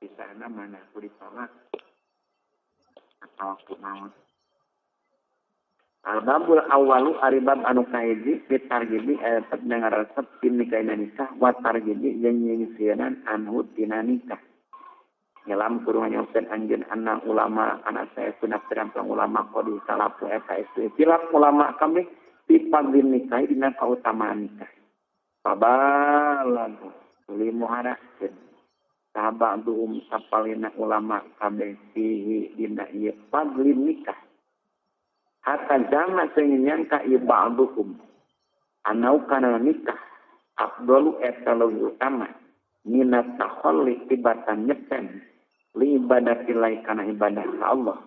Kisahna mana ku ditolak atau ku maut. Al-babul awalu ari bab anu kahiji bitargibi eta ngaresep nikahna nikah wa targibi jeung nyingsieunan anhu tina nikah. Nyelam kudu nyosen anjeun anna ulama kana saya sunah pirang-pirang ulama qadi salafu eta istilah ulama kami pipagin nikah dina kautamaan nikah. Pabalagu tuluy muharakeun sahabat sapalina ulama kabeh fihi dina ieu fadlin nikah. Hatta zama sehingga nyangka ieu ba'duhum anau kana nikah afdalu eta leuwih utama minat takhalli tibatan nyepen li ibadatillah kana ibadah ka Allah.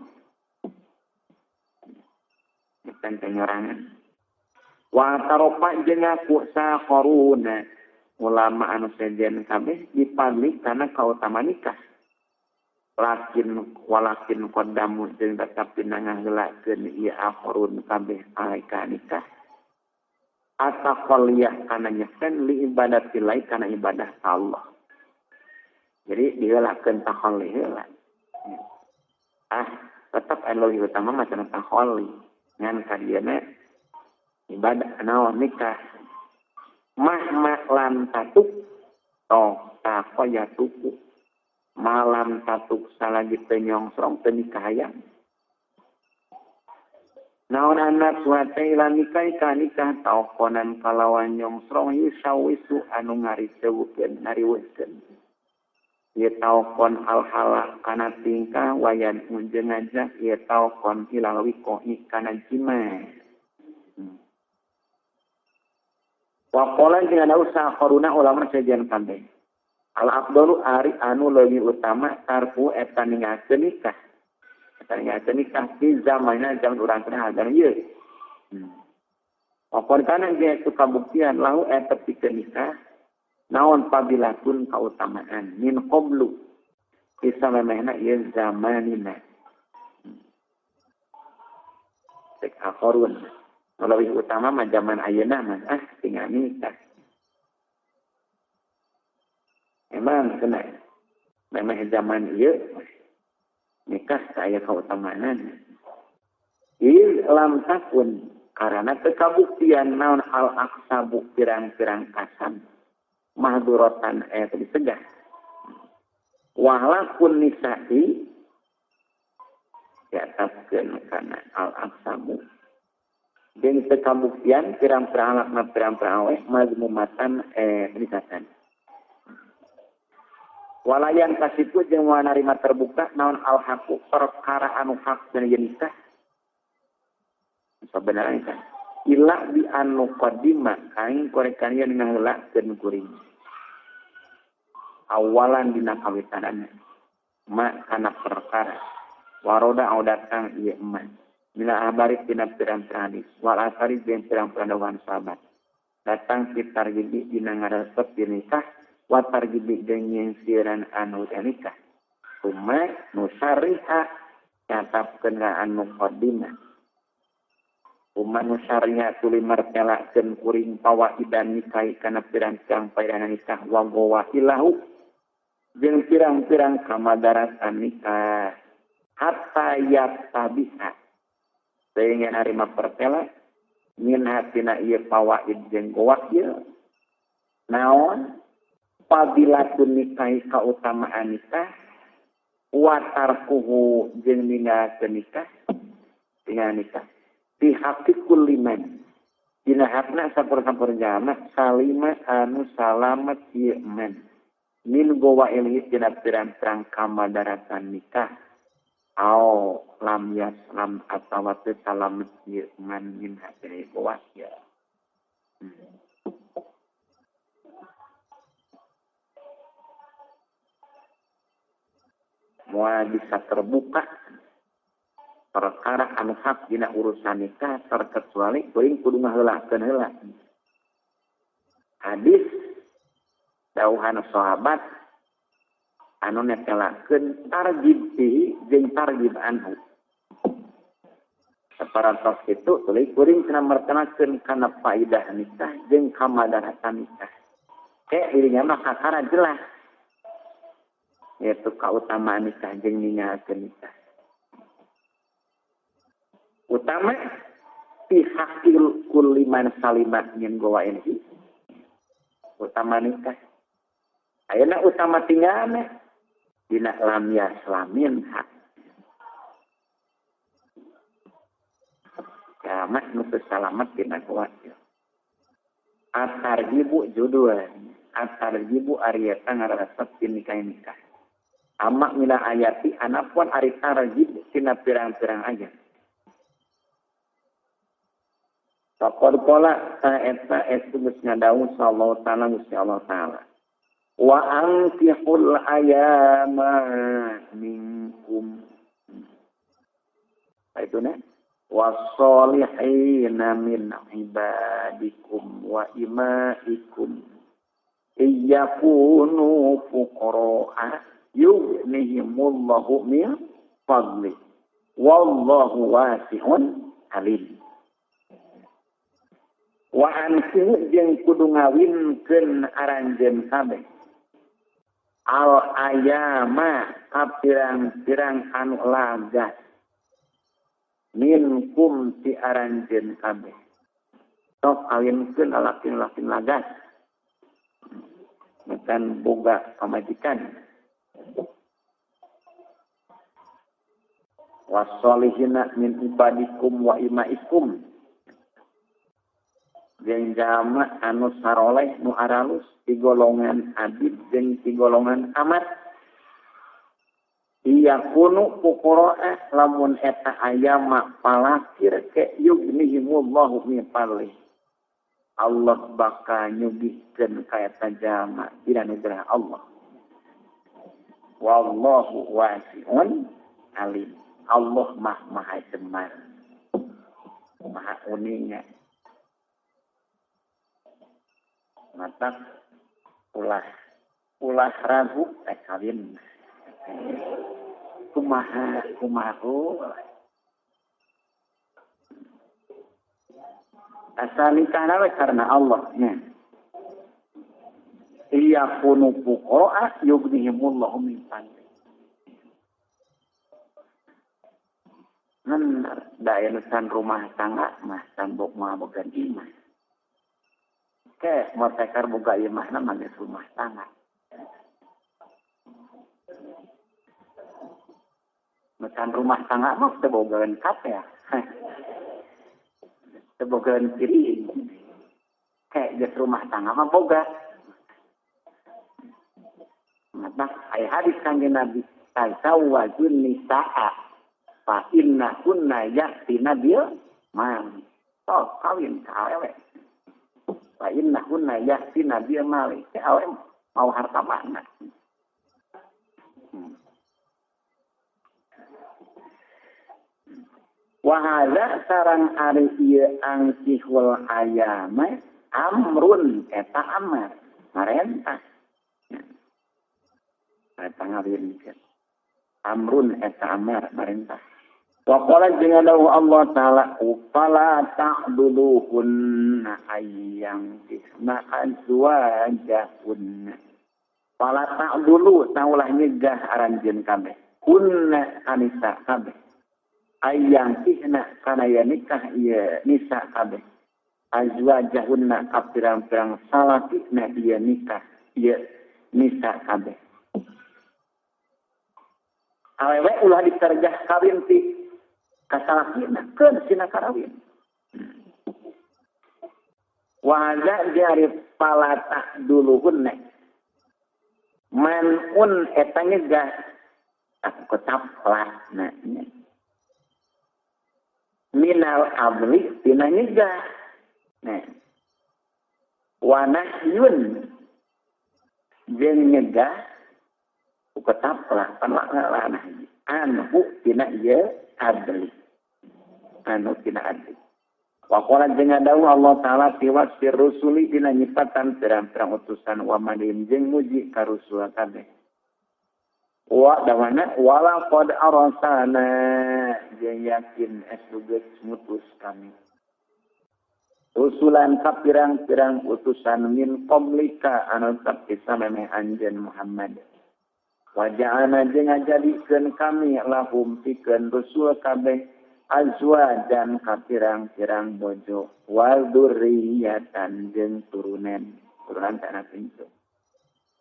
Nyepen teh nyorangan. Wa tarofa jeung ngaku sakhoruna ulama anu sejen kabeh dipalih kana kautamaan nikah. Lakin walakin qaddamu jeung tetep pinangaheulakeun ieu akhorun kabeh alaika nikah. Ataqalliyah kana nyepen li ibadatillah kana ibadah Allah. Jadi diheulakeun takhalli heula. Ah, tetep anu leuwih utama mah cenah takhalli. Ngan kadieuna ibadah naon nikah. Mahma lam tatuk toh takoyatuku. Malam tatuk salagi teu nyongsong teu nikah. Naon anak suate ila nikah ka nikah taokonan kalawan nyongsong yusawisu anu ngariseukeun ngariweuhkeun. Ieu taokon alhala kana tingkah wayan jeung ngajak ieu taokon ilal wiqoi kana jima. Wa qala jeung ada usaha qaruna ulama sejen kabeh. Al afdalu ari anu leuwih utama tarku eta ninggalkeun nikah. Eta ninggalkeun nikah di zamanna zaman urang teh hadan ieu. Waqad kana jeung itu kabuktian lahu eta pikeun nikah naon pabilatun kautamaan min qablu bisa memehna ieu zamanina. Cek akhorun leuwih utama mah zaman ayeuna mah ah tinggal nikah. Emang kena memang zaman ieu nikah saya kautamanan. Il lam takun karena kekabuktian naon al aksabu pirang-pirang kasam mahduratan ayat disegah. Wahlakun nisa'i diatapkeun kana al aksabu. Jeung kekabuktian pirang-pirang alakna pirang-pirang awe mazmumatan disatan. Walayan kasitu jeung manarima terbuka naon al haqu perkara anu hak dan nikah. Sabenerna kan ila bi anu qadima aing korekan ieu ngaheulakeun kuring. Awalan dina kawitanana ma kana perkara waroda au datang ieu emas bila habari dina pirang-pirang hadis wal asari jeung pirang-pirang dawuhan sahabat datang kitar gidi dina ngaresep nikah watar gidi jeung nyingsiran anu nikah summa nusariha nyatapkeun ka anu qadimah umma nusariha tuluy martelakeun kuring pawaidan nikah kana pirang-pirang paedahna nikah wa gawailahu jeung pirang-pirang kamadaratan nikah hatta yattabiha sehingga narima pertela min hatina ieu pawaid jeung gawaiil naon fadilatun nikahi kautamaan nikah wa tarkuhu jeung ninggalkeun nikah tinggal nikah fi haqiqul liman dina hakna sampur-sampur jalma salima anu salamet ieu man min gowaili dina pirang-pirang kamadaratan nikah au lam yaslam atawa teu salamet ieu man min hati gowa ya. Moal bisa terbuka perkara anu hak dina urusan nikah terkecuali kuring kudu ngaheulakeun heula. Hadis dawuhan sahabat anu netelakeun targhib fihi jeung targhib anhu. Saparantos kitu tuluy kuring cenah mertelakeun kana faidah nikah jeung kamadaratan nikah. Ke dirinya mah kakara jelas. Yaitu kautamaan nikah jeung ninggalkeun nikah. Utama pihakil kulli man salimat min gowain. Utama nikah. Ayeuna utama tinggalna dina lam yaslamin hak. Jalma nu teu salamet dina gowain. Atarjibu judul atarjibu ari eta ngaresep ti nikah. Ama mina ayati anapun ari tarjib tina pirang-pirang ayat. Faqad qala ta eta estu geus ngadawu sallallahu ta'ala Gusti Allah ta'ala. Wa ankihul ayama minkum. Itu ne wasolihina min ibadikum wa imaikum iyakunu fuqara'a yughnihimullahu min fadli wallahu wasi'un alim. Wa ankihu jeung kudu ngawinkeun aranjeun kabeh al ayama ka pirang-pirang anu lagas minkum ti aranjeun kabeh. Sok kawinkeun lalaki-lalaki lagas bukan boga pamajikan. Wasolihina min ibadikum wa imaikum jeung jalma anu saroleh nu aralus ti golongan abid jeung ti golongan amat. Iyakunu fuqara'a lamun eta ayama palakir ke yughnihimullahu min fadli. Allah bakal nyugihkeun ka eta jalma dina nugrah Allah. Wallahu wasi'un alim. Allah mah maha jemar, maha uninga. Matak ulah ragu kawin. Kumaha asal nikah we karena Allah nya. Iyakunu fuqara yughnihimullahu min fadli. Ngan da anu rumah tangga mah sambok mah boga imah. Ke motekar boga imahna mah geus rumah tangga. Macan rumah tangga mah teu bogaeun kape. Teu bogaeun piring. Ke geus rumah tangga mah boga. Mata aya hadis kanjeng Nabi tazawwajun nisaa fa inna kunna ya'tina bil mal. Sok kawin ka awewe. Fa inna kunna ya'tina bil mal. Ke awewe mau harta mana? Wahada sarang ari ieu angkihul ayama amrun eta amar marentah. Eta ngawinkeun. Amrun eta amar marentah. Wa qala jeung Allah taala fala ta'duluhunna ayyang tisna azwajahunna. Fala ta'dulu taulah nyegah aranjeun kabeh. Hunna anisa kabeh. Ayang tihna kana ya nikah ieu nisa kabeh. Azwajahunna ka pirang-pirang salakina ieu nikah ieu nisa kabeh. Awewe ulah diterjah kawin ti ka salakina keun sina karawin. Wa hadza jari fala ta'duluhunna. Manun eta nyegah aku taplahna nya. Minal abli tina nyegah. Nah. Wa nahyun jeung nyegah uketaplah panlakna anhu tina ieu adli. Anu tina adli. Wa qala jeung dawuh Allah taala tiwas rusuli dina nyipatan pirang-pirang utusan wa madim jeung muji ka rusul kabeh. Wa dawana wala qad arsalna jeung yakin estu geus mutus kami rusulan ka pirang-pirang utusan min qablika anu tapi samemeh anjeun Muhammad. Waja'ana jeung ngajadikeun kami lahum pikeun rusul kabeh azwajan ka pirang-pirang bojo wal dzurriyyatan jeung turunan turunan tanah pintu.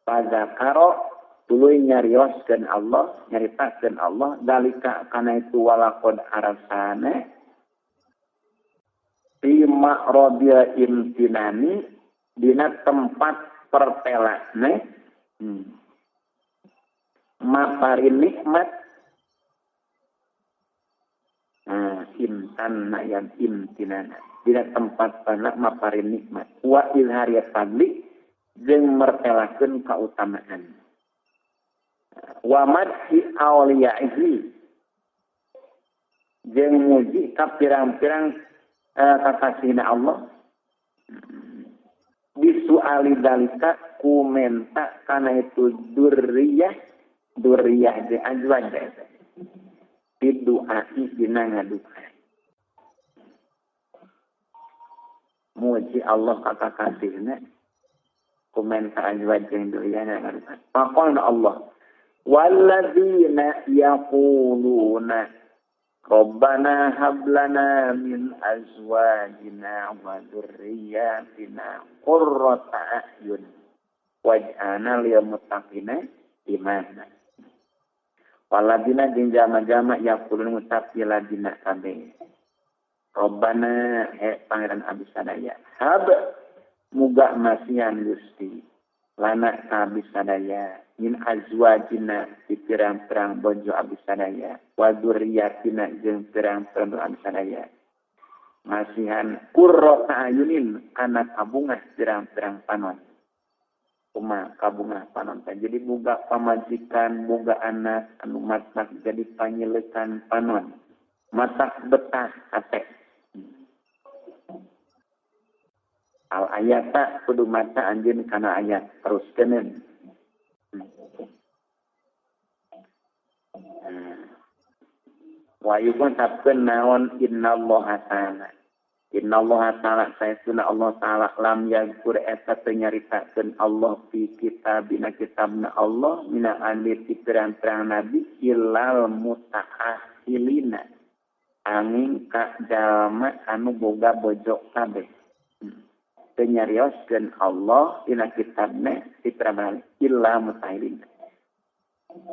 Fadzakaro tuluy nyarioskeun Allah, nyaritakeun Allah dalika kana itu walaqad arsana fi ma'radil imtinani dina tempat pertelakna maparin nikmat imtan yang imtinana dina tempat pana maparin nikmat wa ilhari fadli jeung mertelakeun kautamaan wa madhi awliyaihi jeung muji ka pirang-pirang kakasihna Allah bisuali dalika ku menta kana itu durriyah durriyah de azwaj bidu'ai dina ngadu'a muji Allah ka kakasihna ku menta azwaj jeung durriyah ngadu'a. Faqala Allah walladzina yaquluna Rabbana hab lana min azwajina wa dzurriyyatina qurrata a'yun waj'alna lil muttaqina imama. Waladina jeung jama-jama yaquluna ngucap ladina kabeh Rabbana he pangeran abdi sadaya hab muga masihan Gusti lana ka abdi sadaya min azwajina di pirang-pirang bojo abdi sadaya wa dzurriyyatina jeung pirang-pirang abdi sadaya masihan qurrata ayunin kana kabungah pirang-pirang panon kumaha kabungah panon teh jadi boga pamajikan boga anak anu matak jadi panyeleukan panon matak betah hate al ayata kudu mata anjeun kana ayat teruskeun. Wa yukun sabkeun naon innallaha ta'ala. Innallaha ta'ala saestuna Allah ta'ala lam yazkur eta teu nyaritakeun Allah fi kitabina kitabna Allah mina andir ti pirang-pirang nabi ilal muta'ahilina angin ka jalma anu boga bojo kabeh. Teu nyarioskeun Allah dina kitabna ti pirang-pirang illa muta'ahilina.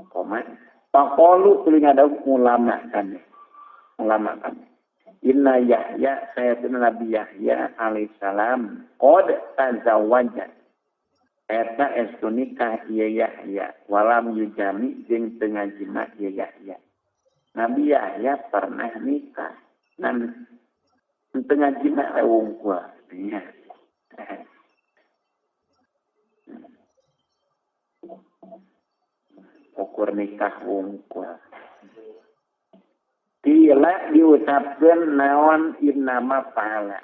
Koma faqalu tuluy ngadawuh ulama kami. Ulama kami. Inna Yahya sayyidina Nabi Yahya alaihissalam qad tazawwaja. Eta estu nikah ieu Yahya walam yujami jeung teu ngajima ieu Yahya. Nabi Yahya pernah nikah nan teu ngajima wungkul. Nya. Ukur nikah wungkul. Tila diucapkeun naon innama pahala.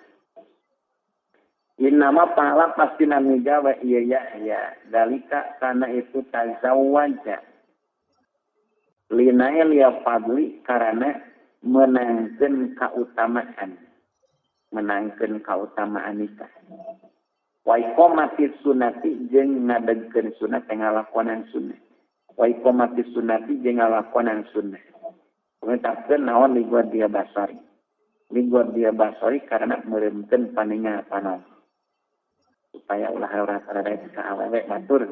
Innama pahala pasti nami gawe ieu Yahya. Dalika kana itu tazawwaja. Linail ya fadli karena menangkeun kautamaan. Menangkeun kautamaan nikah. Wa iqamati sunnati jeung ngadegkeun sunat ngalakonan sunnah. Wa iqamati sunnati jeung ngalakonan sunnah. Menetapkan naon ligwat dia basari. Ligwat dia basari karena meremkeun paningal panon. Supaya ulah ora tarada ka awewe batur.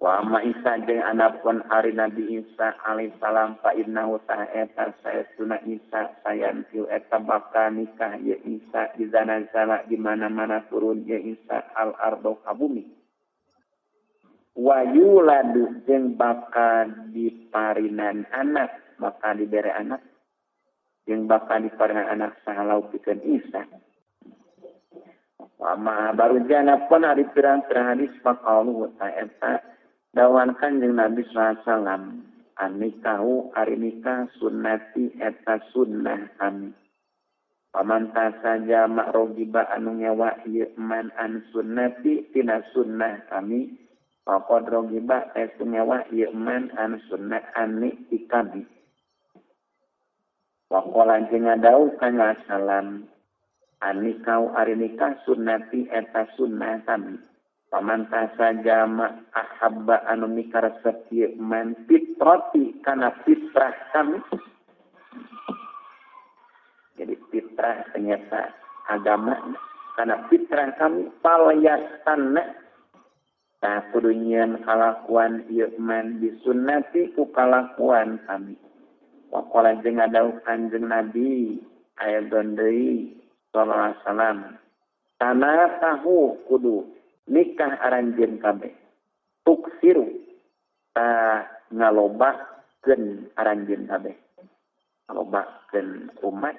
Wa amma Isa jeung anapun ari Nabi Isa alaihissalam fa innahu ta'ala saestuna Isa sayantiu eta bakal nikah ye Isa iza nazala di mana-mana turun ye Isa al ardo ka bumi. Wa yuladu jeung bakal diparinan anak, bakal dibere anak, jeung bakal diparinan anak sahalau pikeun Isa. Wa ma baru jana pun ari pirang-pirang hadis faqalu ta'ala dawan kanjeng Nabi sallallahu alaihi wasallam an-nikahu ari nikah sunnati eta sunnah kami. Paman tasaja ma'rogiba anu ngewa ieu man an sunnati tina sunnah kami. Faqad rogiba eta ngewa ieu man an sunnah ani ikabi. Wa qala jeung ngadau kana salam anikau ari nikah sunnati eta sunnah kami. Pamantah saja ma ahabba anu mikaresep ieu man fitrati kana fitrah kami. Jadi fitrah ternyata agama kana fitrah kami palyastanna tah kudu nyieun kalakuan ieu man bisunnati ku kalakuan kami. Waqala jeung ngadawuh Kanjeng Nabi aya deui sallallahu alaihi wasallam tanah tahu kudu nikah aranjeun kabeh tuksiru ta ngalobakeun aranjeun kabeh ngalobakeun umat.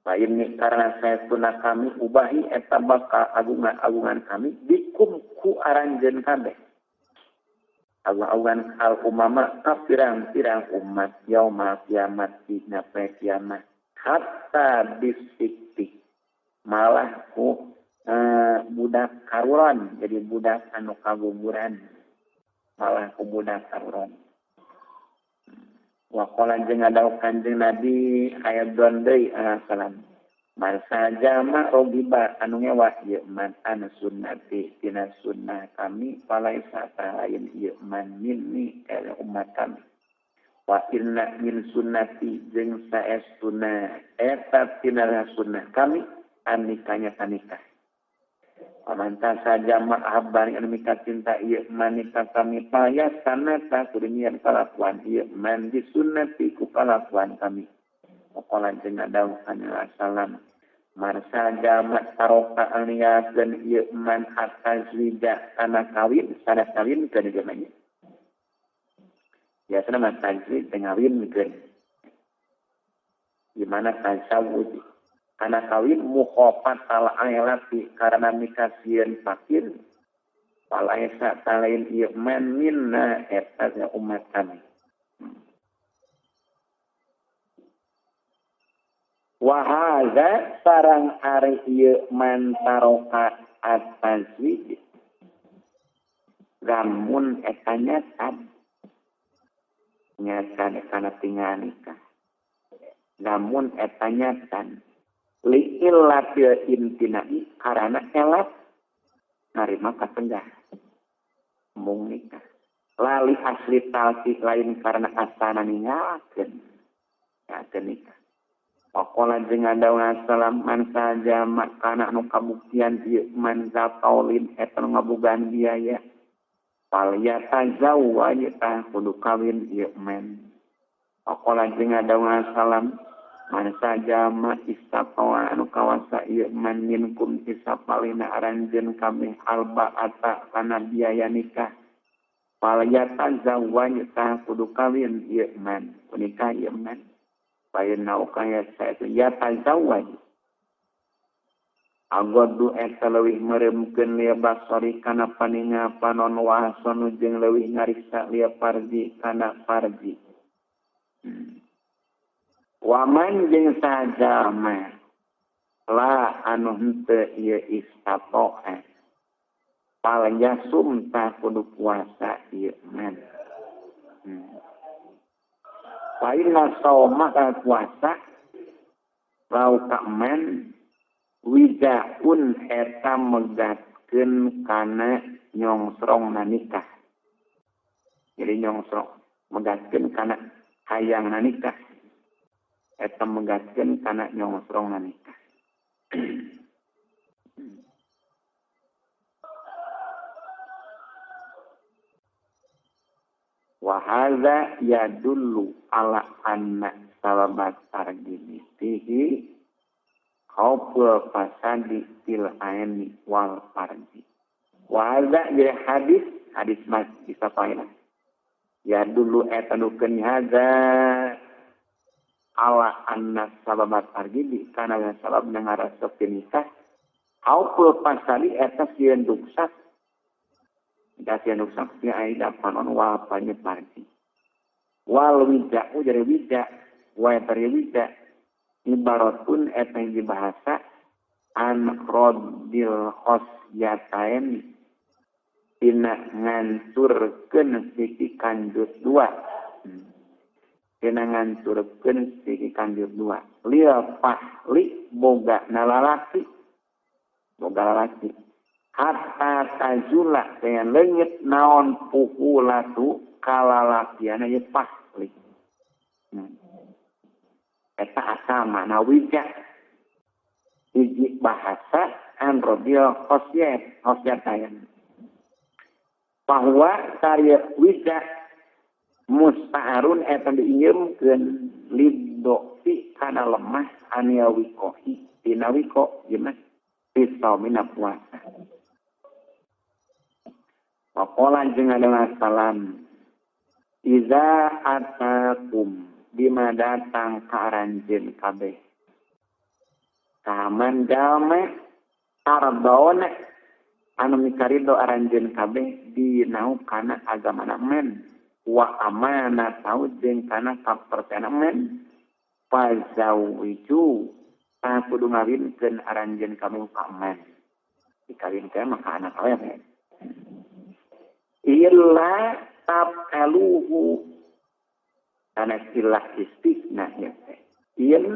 Lain ni karena saya tuna kami ubahi eta bakal agungan-agungan kami dikum ku aranjeun kabeh agung-agungan al umama ka pirang-pirang umat yauma kiamat dina poe kiamat hatta bisikti malah ku budak karuron jadi budak anu kaguguran malah ku budak karuron. Wa qala jeung ngadawuh Kanjeng Nabi aya deui salam man sajama rogiba anu ngewa ieu man an sunnati tina sunnah kami palaisa lain ieu man minni ka umat kami. Wa inna min sunnati jeung saestuna eta tina sunnah kami anikanya tanikah. Pamantah saja ma'habani anu mika cinta ieu manika kami paya sanata kudu nyieun kalakuan ieu man disunnati ku kalakuan kami. Waqala jeung ngadawuh kanjeng salam marsa jama taroka aliyakeun ieu man atazwija kana kawin sanes kawinkeun ieu mah. Biasana mah tajwid teh ngawinkeun. Di mana tasawuj kana kawin mukhafat al ailati karena mikasieun fakir palaisa talain ieu man minna eta umat kami. Wa hadza sarang ari ieu man taroka at-tazwij lamun eta nyatan nyatan kana tinggal nikah lamun eta nyatan li illatil imtina'i karena elak narima katenggah mung nikah lali asli talki lain karena asana ninggalkeun yakeun nikah. Waqala jeung ngadawuh salam man sajama kana anu kabuktian ieu man zataulin eta nu ngabogaan biaya fal yatazawwaj tah kudu kawin ieu man. Waqala jeung ngadawuh salam man sajama istatawa anu kawasa ieu man minkum tisapalina aranjeun kabeh albaata kana biaya nikah fal yatazawwaj tah kudu kawin ieu man nikah ieu man. Bayna ukaya saetu yatazawwaj agodu eta leuwih meuremkeun lieu basori kana paninga panon wahsonu jeung leuwih ngariksa lieu parji kana parji. Waman jeung sajama la anu henteu ieu istatoa pal yasum tah kudu puasa ieu man. Fa inna sauma kana puasa lau kaman wijaun eta megatkeun kana nyongsrong na nikah. Jadi nyongsrong megatkeun kana hayang na nikah. Eta megatkeun kana nyongsrong na nikah. Wa hadza yadullu ala anna sababat targhib fihi khauful fasadi fil aini wal farji. Wa hadza jadi hadis hadis mas bisa faedah. Yadullu eta nukeun hadza ala anna sababat targhib kana sabab ngaresep nikah khauful fasadi eta sieun ruksak. Dasian ruksak nya aida panon wal panyeparti. Wal wija'u jadi wija, wa tari wija ibaratun eta hiji bahasa an radil khosyataini tina ngancurkeun siki kanjut dua. Tina ngancurkeun siki kanjut dua. Lil pahli boga nalalaki. Boga lalaki. Hatta tazula dengan leungit naon pukulatu kalalakiana ye pahli. Eta asal makna wijak. Hiji bahasa an robil khosyat, khosyat ayan. Bahwa karya wijak musta'arun eta diinjeumkeun liddofi kana lemah ania wikohi dina wiko gimana pisaumina puasa. Waqala jeung adalah salam iza atakum bima datang ka aranjeun kabeh kaman jalma tardona anu mikarido aranjeun kabeh dinau kana agamana men wa amanatau jeung kana kapercayaan men fazawiju tah kudu ngawinkeun aranjeun kabeh ka men dikawinkeun maka anak awewe illa tab'aluhu kana istilah istisna ya teh yen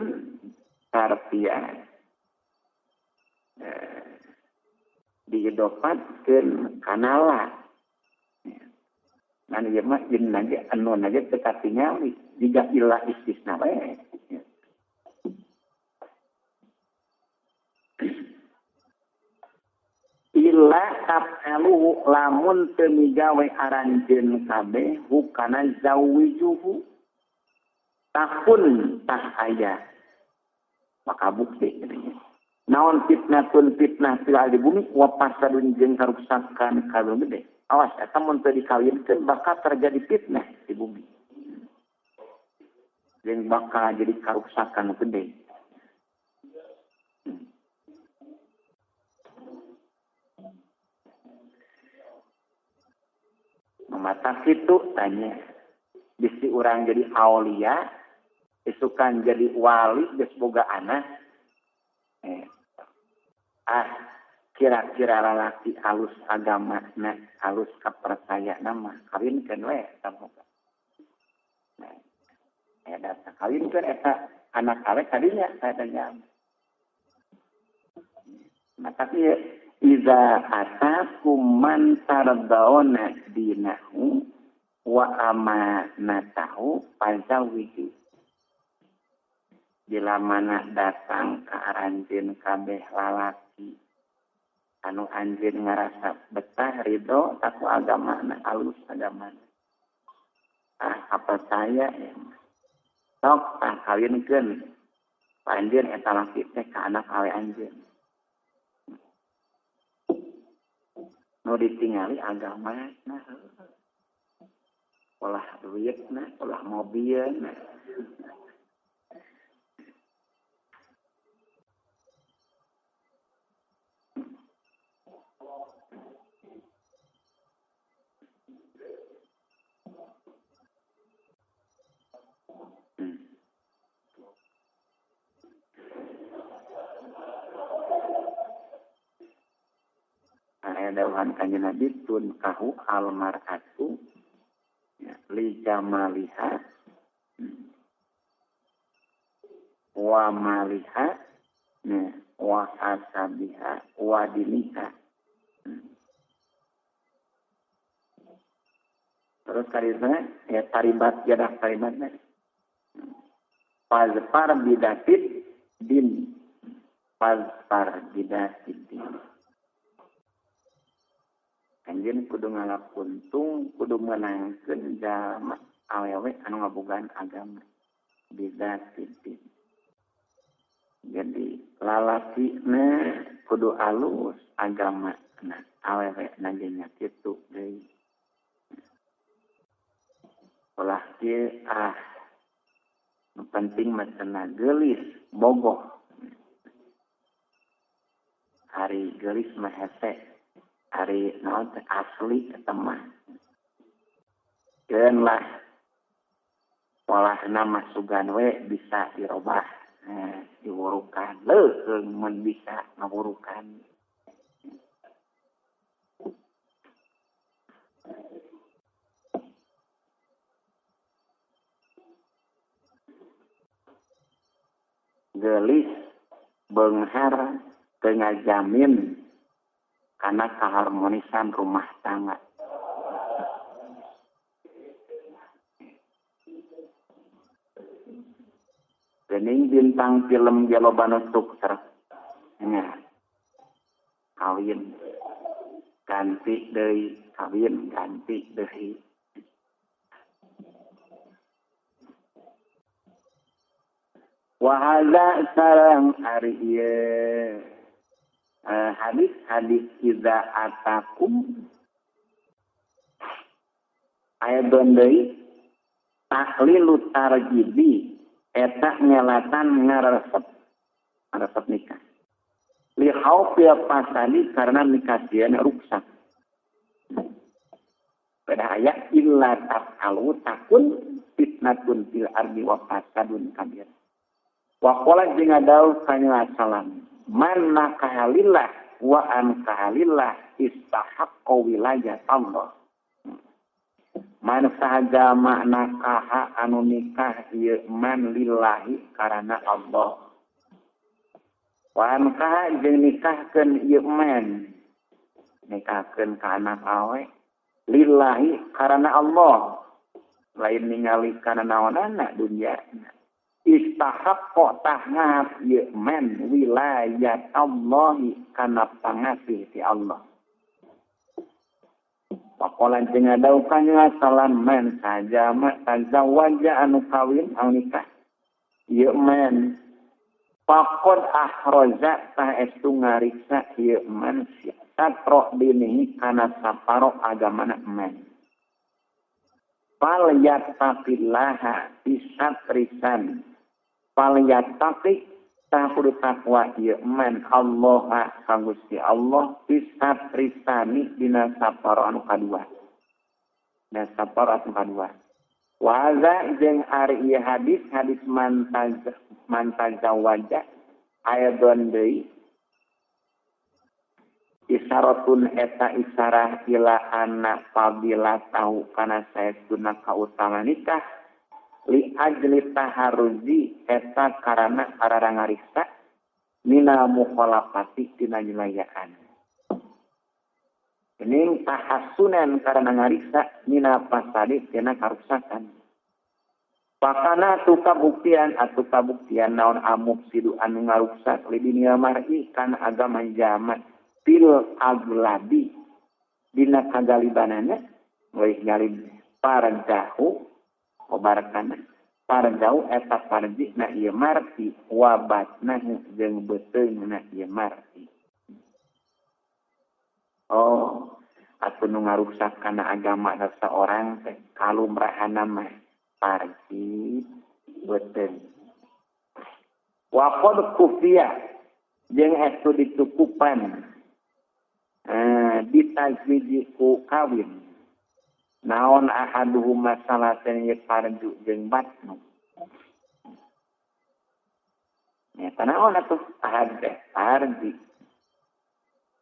artiya diidopatkeun kanala nah ieu mah jeung nage anu nage teu katingali jiga ilah istisna we. Illa tab'aluhu lamun teu migawe aranjeun kabeh hukana zawijuhu tahun tah aya maka bukti katanya naon fitnatun fitnah fil di bumi wa fasadun jeung karuksakan kalung gede awas eta mun teu dikawinkeun bakal terjadi fitnah di bumi jeung bakal jadi karuksakan gede. Mata kitu tanya bisi urang jadi aulia isukan jadi wali geus boga anak kira-kira lalaki alus agamana alus kapercayaan mah kawinkeun we eta boga. Nah, aya data kawinkeun eta anak awe kadinya eta nya. Mata kieu iza atakum man tardawna dinahu wa amanatahu fazawiju. Bila mana datang ka aranjeun kabeh lalaki anu anjeun ngarasa betah ridho taku agamana alus agamana apa saya ya sok tah kawinkeun anjeun eta laki teh ka anak awe anjeun nu ditingali agama nah olah duit nah olah mobil nah. Dawuhan kanjeng Nabi tunkahu almar'atu ya, li jamaliha wa maliha ya, wa hasabiha wa diniha. Terus karisna ya taribat jadah taribatna pazfar bidatid din pazfar bidatid din. Anjeun kudu ngalapuntung, kudu meunangkeun jalma awewe anu ngabogaan agama bidatid. Jadi lalakina kudu alus agama na awewe na ge nya kitu deui. Ulah kieu nu penting mah cenah geulis bogoh. Ari geulis mah hese. Ari naon teh asli eta mah. Keun lah polahna mah sugan we bisa dirobah, diwurukan. Leuheung mun bisa ngawurukan. Geulis beunghar teu ngajamin Karena keharmonisan rumah tangga. Gening bintang film ge loba nu sukses. Nya. Kawin ganti deui, kawin ganti deui. Wa hadza sareng ari ieu hadis-hadis iza atakum ayat deui tahlilu tarjibi eta ngelatan ngaresep nikah li khaufi fasadi karena nikah ruksak pada ayat illa taf'alu takun fitnatun fil ardi wa fasadun kabir. Wa qala jeung dawuh kanjeng salam man nakahalillah wa ankahalillah istahaqqa wilayat Allah. Man sahaja makna kaha anu nikah ieu man lillahi karana Allah. Wa ankaha jeung nikahkeun ieu man nikahkeun ka anak awe lillahi karana Allah lain ningali kana naonana dunya. Istahaqqa tahngap ieu man wilayat Allahi kana pangasih ti Allah. Pakolan jeung dawuh kanjeng salam man saja ma tazawwaja anu kawin anu nikah ieu man faqad ahraza tah estu ngariksa ieu man satro dinihi kana saparo agamana man. Fal yattaqillaha bisatrisan fal yattaqi tah kudu takwa ieu man Allah ka Gusti Allah bisatrisani dina saparo anu kadua. Dina saparo anu kadua. Wa hadza jeung ari ieu hadis hadis man tazawaja ayadon deui isaratun eta isarah ila anna fadilah tahu kana saestuna kautama nikah li ajli taharruzi eta karana ararang ngariksa mina mukhalafati tina nyelayaan. Ini tahassunan karana ngariksa mina fasadi tina karuksakan. Pakana tu kabuktian atuh kabuktian naon amufsidu anu ngaruksak li dunia mar'i kana agama jamat fil aglabi dina kagalibanana leuwih galib pardahu obarkana parjau eta parji na ieu marti wabatna jeung beuteungna ieu marti. Oh, atuh nu ngaruksak kana agama sasaorang teh kalumrahana mah parji beuteung. Wa qad kufiya jeung estu ditukupan ditazwiji ku kawin. Naon ahaduhuma salaten ye parju jeung batnu. Nya naon atuh ahad teh parji.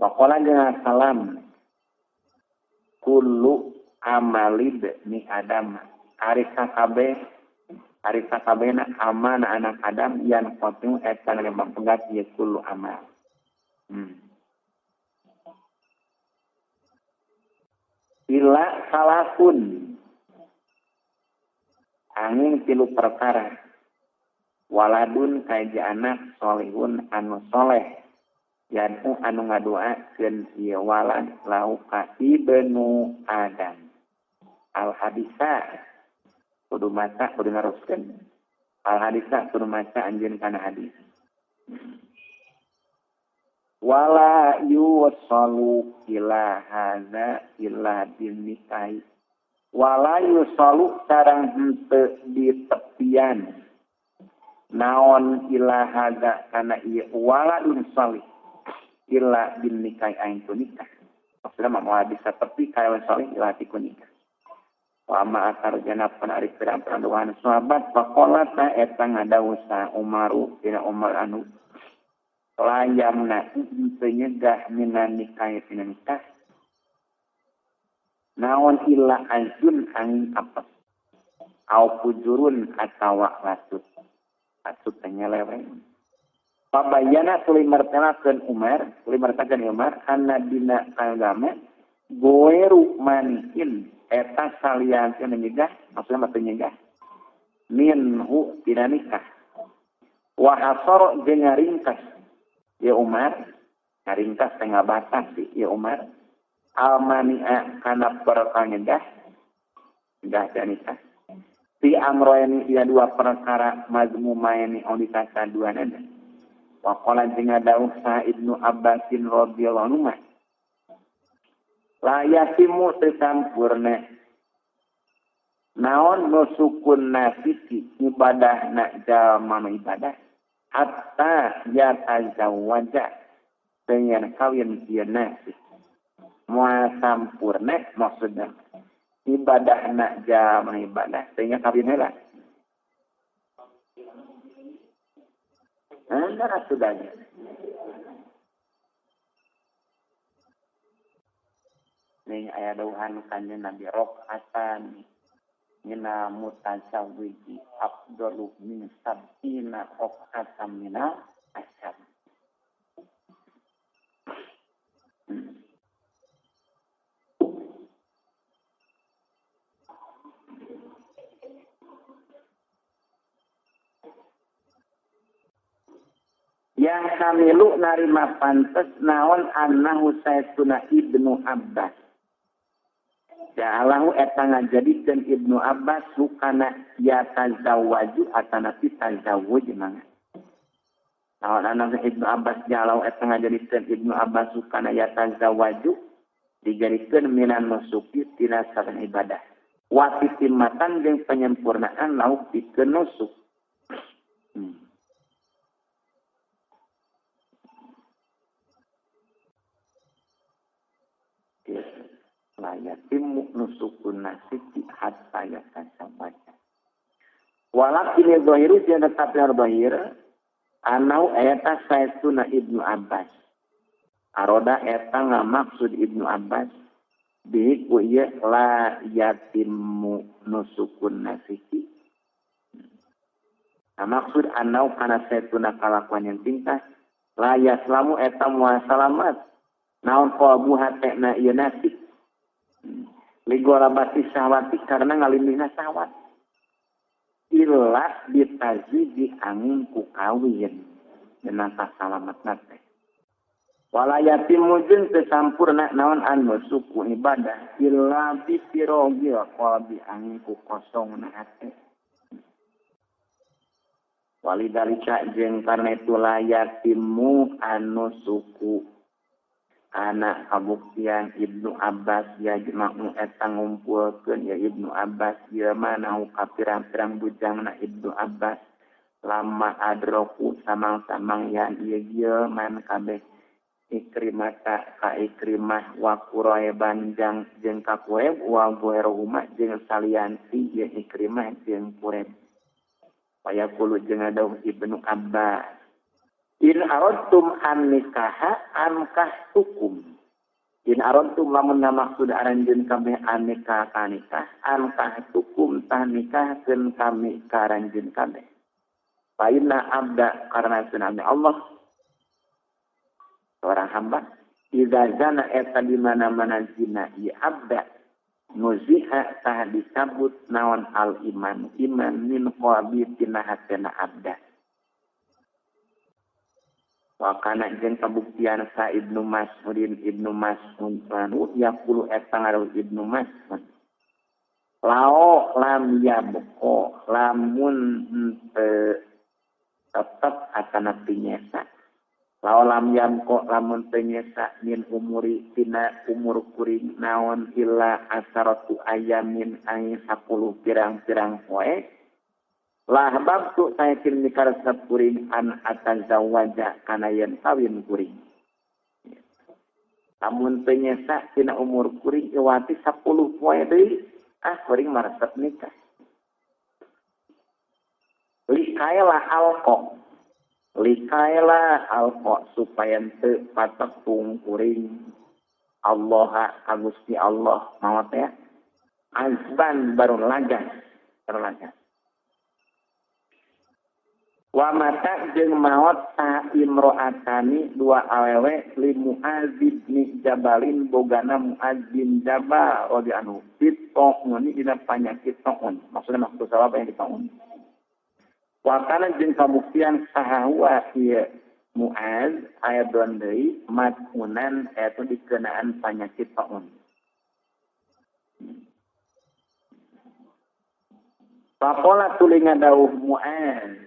Waqala jeung salam kullu amalib ni adam ari sakabeh ari sakabehna amana anak Adam yan qatu eta lembang pegat ye kullu amal. Ila salakun angin tilu perkara waladun kaja anak solihun anu soleh yanu anu ngadoakeun ieu walad lau ka ibnu Adam. Al hadisa kudu maca kudu naroskeun al hadisa kudu maca anjeun kana hadis. Wala yusalu ila hadza illa bin nikahi. Wala yusalu sareng henteu di tepian naon ila hadza kana ieu waladun salih illa bin nikahi ain tu nikah. Maksudna mah moal bisa tepi ka salih illa ti ku nikah. Wa ma atarjana pan ari pirang-pirang doan sahabat faqala ta eta ngadawuh sa Umaru dina Umar anu layamna teu nyegah minan nikah tina nikah naon illa azun angin apes au fujurun atawa lasut lasut teh nyeleweng. Pabayana tuluy martelakeun Umar, tuluy martakeun Umar anna dina agama goeru manikin eta salian teu nyegah, maksudna mah teu nyegah minhu tina nikah. Wa hasara jeung ngaringkas ya Umar, ngaringkas teh ngabatasi ya Umar almania kana perkara nyegah nyegah teh nikah. Fi amroeni ieu dua perkara mazmumaini anu dikasaduanana. Wa qala jeung dawuh sa Ibnu Abbasin radhiyallahu anhu la yasimu teu sampurna naon nusukun nasiki ibadahna jalma nu ibadah hatta yatazawwaja dengan kawin ieu nasik moal sampurna maksudna ibadahna jalma ibadah sehingga kawin heula. Anda sudahnya. Nih aya dawuhan kanjeng Nabi rakaatan mina mutasawwiji afdalu min sab'ina rakaatan mina asyam. Yang kamilu narima pantes naon annahu sayyiduna Ibnu Abbas. Ja'alahu eta ngajadikeun Ibnu Abbas sukana yatazawwaju atanapi tazawwuj mangga. Naon annahu Ibnu Abbas ja'alahu eta ngajadikeun Ibnu Abbas sukana yatazawwaju dijadikeun minan nusuki tina saben ibadah. Wa titimatan jeung penyempurnaan lauk pikeun nusuk. Layatimu nusukun nasiki hatta yatazawaja. Walakin zahiru jeung tetap zahir anau eta saestuna Ibnu Abbas. Aroda eta ngamaksud Ibnu Abbas bihi ku ieu la yatimu nusukun nasiki. Nah, maksud anau kana saestuna kalakuan yang tingkah la yaslamu eta moal salamat. Naon qalbu hatena ieu nasik ligolabati syahwati karena ngalindihna syahwat illa bitazwiji angin ku kawin dengan salamat teh wala yatimu jeung teu sampurna naon anu suku ibadah illa bi firogil qalbi angin ku kosongna hate walidalika jeung karena itu la yatimu anu suku anak kabuktian Ibnu Abbas ya jema'u eta ngumpulkeun ya Ibnu Abbas ya manahu ka pirang-pirang bujangna Ibnu Abbas lama adroku samang-samang yan ieu ieu man kabeh Ikrimata ka Ikrimah wa Quraiban jeung ka Quraib wa Ghairahuma jeung salianti ya Ikrimah jeung Quraib wayaqulu jeung dawuh Ibnu Abbas in aradtum an nikaha ankahtukum. In aradtum lamun ngamaksud aranjeun kabeh an nikah ka nikah ankahtukum tah nikahkeun kami ka aranjeun kabeh. Fa inna abda karena sunah Allah seorang hamba idza zana eta di mana-mana zina ieu abda nuziha tah dicabut naon al iman iman min qalbi tina hatena abda. Wakana jeung kabuktian sa Ibnu Mas'udin Ibnu Mas'ud anu yaqulu eta ngaruh Ibnu Mas'ud lao lam yabqa lamun tetep atana pinyesa lao lam yabqa lamun teu nyesa min umuri tina umur kuring naon illa asaratu ayamin angin 10 pirang-pirang poe lah bab tu saya kini karesep kuring an atazawaja kana yen kawin kuring. Lamun teu nyesa tina umur kuring iwati 10 poe deui ah kuring maresep nikah. Likaela alqa. Likaela alqa supaya teu patepung kuring Allah ka Gusti Allah maot ya. Azban baru lagas, baru lagas. Wa mata jeung maot ta imro'atani dua awewe li Mu'adz bin Jabalin bogana Mu'adz bin Jabal radhiyallahu anhu fit ta'uni dina panyakit ta'un maksudna maksud sawab yang ta'un wa kana jeung kabuktian saha huwa ieu Mu'adz aya don deui mat'unan eta dikenaan panyakit ta'un. Pakola tuli ngadauh Mu'adz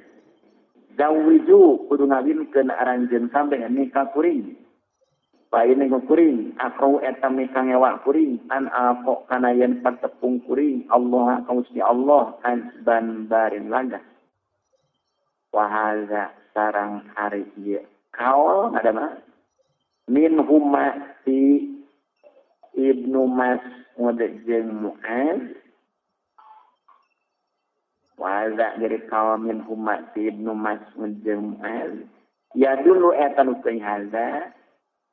zawiju kudu ngawinkeun aranjeun kabeh nikah kuring. Paine kuring akau eta mika ngewa kuring an alqo kana yen patepung kuring Allah ka Gusti Allah azban barin laga. Wa hadza sarang ari ieu kaul ada mah min huma ti Ibnu Mas'ud jeung Mu'adz. Waza dari kawamin huma ti Ibnu Mas'ud jeung Mu'adz ya dulu eta nu teuing hadza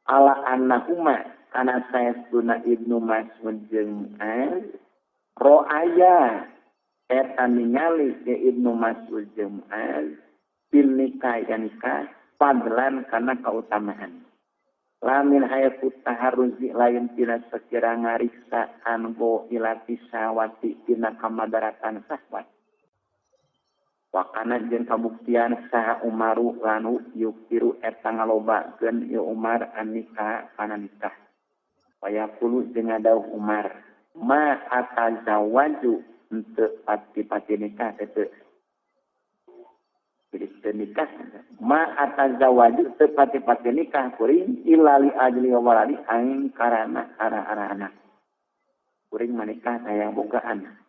ala annahuma kana saestuna Ibnu Mas'ud jeung Mu'adz ro'aya eta ningali ke Ibnu Mas'ud jeung Mu'adz fil nikah ya nikah fadlan kana kautamaan lamin hayatu taharruzi lain tina sakira ngariksa ango ilati sawati tina kamadaratan sahwat. Wakana jeung kabuktian saha Umaru lanu yukiru eta ngalobakeun ieu Umar an nikah kana nikah. Wayaqulu jeung ngadauh Umar ma atazawaju henteu pati-pati nikah teu. Jadi teu nikah ma atazawaju teu pati-pati nikah kuring illa li ajli waladi aing karana ara-ara anak. Kuring manikah hayang boga anak.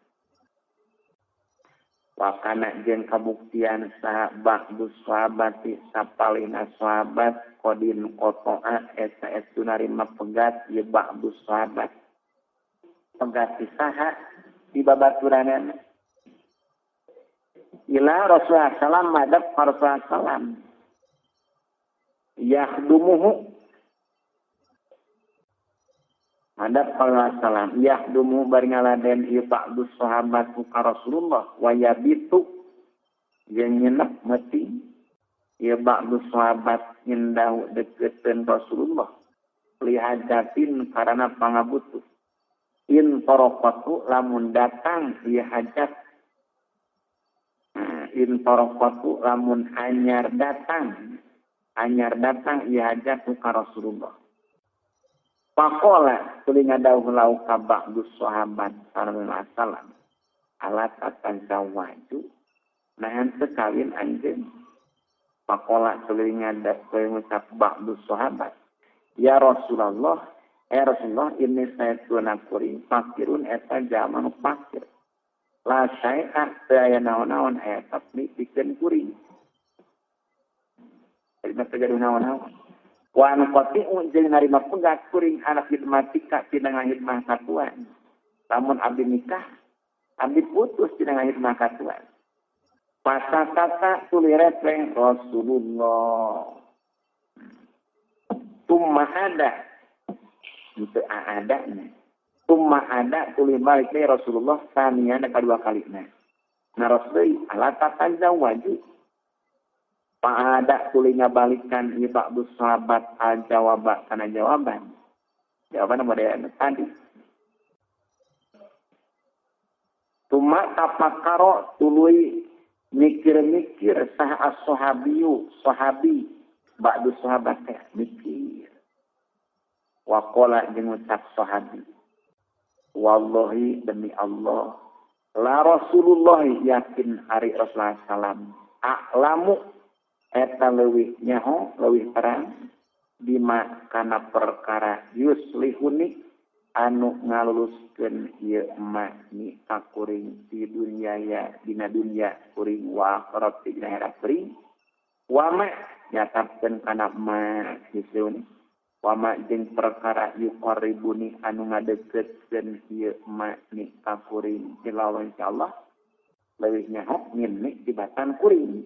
Wakana jeung kabuktian saha ba'du sahabati sapalihna sahabat qadin qata'a eta estu narima pegat ieu ba'du sahabat. Pegat ti saha di babaturanana. Ila Rasulullah sallam madab Rasulullah sallam. Yahdumuhu hadap Allah salam yahdumu bari ngaladen ieu ba'du sahabat ka Rasulullah wa yabitu jeung nginep mati ieu ba'du sahabat indahu deketeun Rasulullah li hajatin karana pangabutuh in taraqatu lamun datang ieu hajat in taraqatu lamun anyar datang ieu hajat ka Rasulullah. Pakola tuli ngadauh lau ka ba'du sahabat sallallahu alaihi wasallam alat atazawaju nahan sekawin anjeun. Pakola tuli ngadauh ngucap ba'du sahabat ya Rasulullah, ya Rasulullah ini saya tuna kuring fakirun eta jalma nu fakir la syai'a teu aya naon-naon aya tapi pikeun kuring jadi teu gaduh naon-naon. Wa anqati'u jeung narima pegat kuring anak khidmatika tina ngahidmah ka tuan. Lamun abdi nikah, abdi putus tina ngahidmah ka tuan. Pasakata tuluy repeng Rasulullah. Tumma ada. Itu adana. Tumma ada tuluy balik deui Rasulullah samiana kadua kalina. Naros deui ala tatazawwaju. Ada tuluy ngabalikan ieu ba'du sahabat al jawaba kana jawaban. Jawaban model tadi. Tuma tafakkaro tuluy mikir-mikir sah as-sahabiyu sahabi ba'du sahabat teh mikir. Waqala jeung ngucap sahabi. Wallahi demi Allah la Rasulullah yakin ari Rasulullah sallam a'lamu eta leuwih nyaho leuwih terang bima kana perkara yuslihuni anu ngaluluskeun ieu ma ni ka kuring di dunya ya dina dunya kuring wa akhirat di akhirat kuring wa ma nyatapkeun kana ma yuslihuni wa ma jeung perkara yuqarribuni anu ngadeukeutkeun ieu ma ni ka kuring ila insyaallah leuwih nyaho minni tibatan kuring.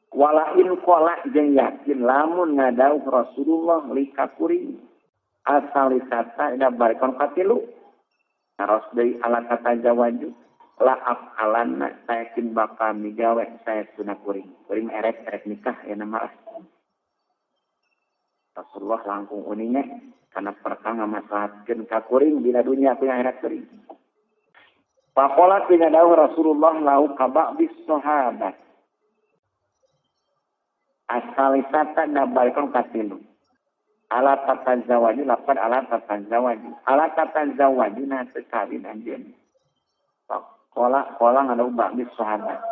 Walain kola jeung yakin lamun ngadauh Rasulullah li ka kuring asalisata ida barikon katilu naros deui ala kata jawaju La alanna sayakin bakal migawe saya sunah kuring. Kuring erek-erek nikah ya nama. Rasulullah langkung uninya karena perkara ngamaslahatkeun ka kuring dina dunya punya akhirat kuring. Faqala tina dawuh Rasulullah lau ka ba'dis sahabat. Asalisata nabalikeun katilu. Ala tatazawaju lapan ala tatazawaju. Ala tatazawaju na teu kawin anjeun. Kola kola ngadu ba'dis sahabat.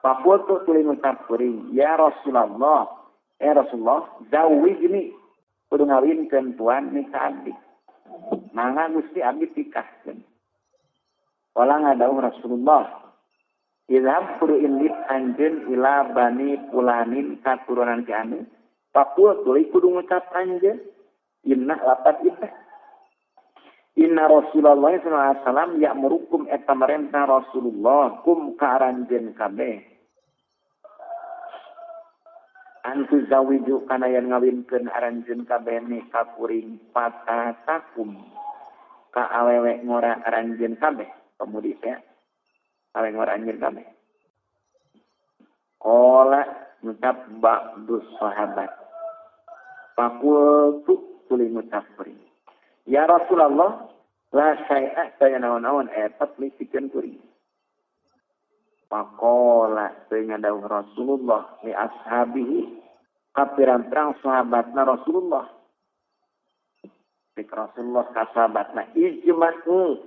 Faqultu tuluy ngucap kuring, ya Rasulullah, ya Rasulullah, zawijni kudu ngawinkeun tuan ni ka abdi. Mangga Gusti abdi tikahkeun. Kola ngadawuh Rasulullah, idhab kudu indit anjeun ila bani pulanin katurunan ki anu. Faqul tuluy kudu ngucap anjeun, inna lapat inna. Inna Rasulullah sallallahu alaihi wasallam ya'murukum eta merentah Rasulullah kum ka aranjeun kabeh. Antu zawiju kana yen ngawinkeun aranjeun kabeh ni ka kuring patatakum ka awewe ngora aranjeun kabeh pemudi teh awewe ngora anjeun kabeh. Qala ngucap ba'du sahabat. Faqultu tuluy ngucap kuring. Ya Rasulullah, la syai'a saya naon-naon eta pikeun kuring. Faqala sehingga dawuh Rasulullah li ashabihi ka pirang-pirang sahabatna Rasulullah. Cek Rasulullah ka sahabatna ijma'u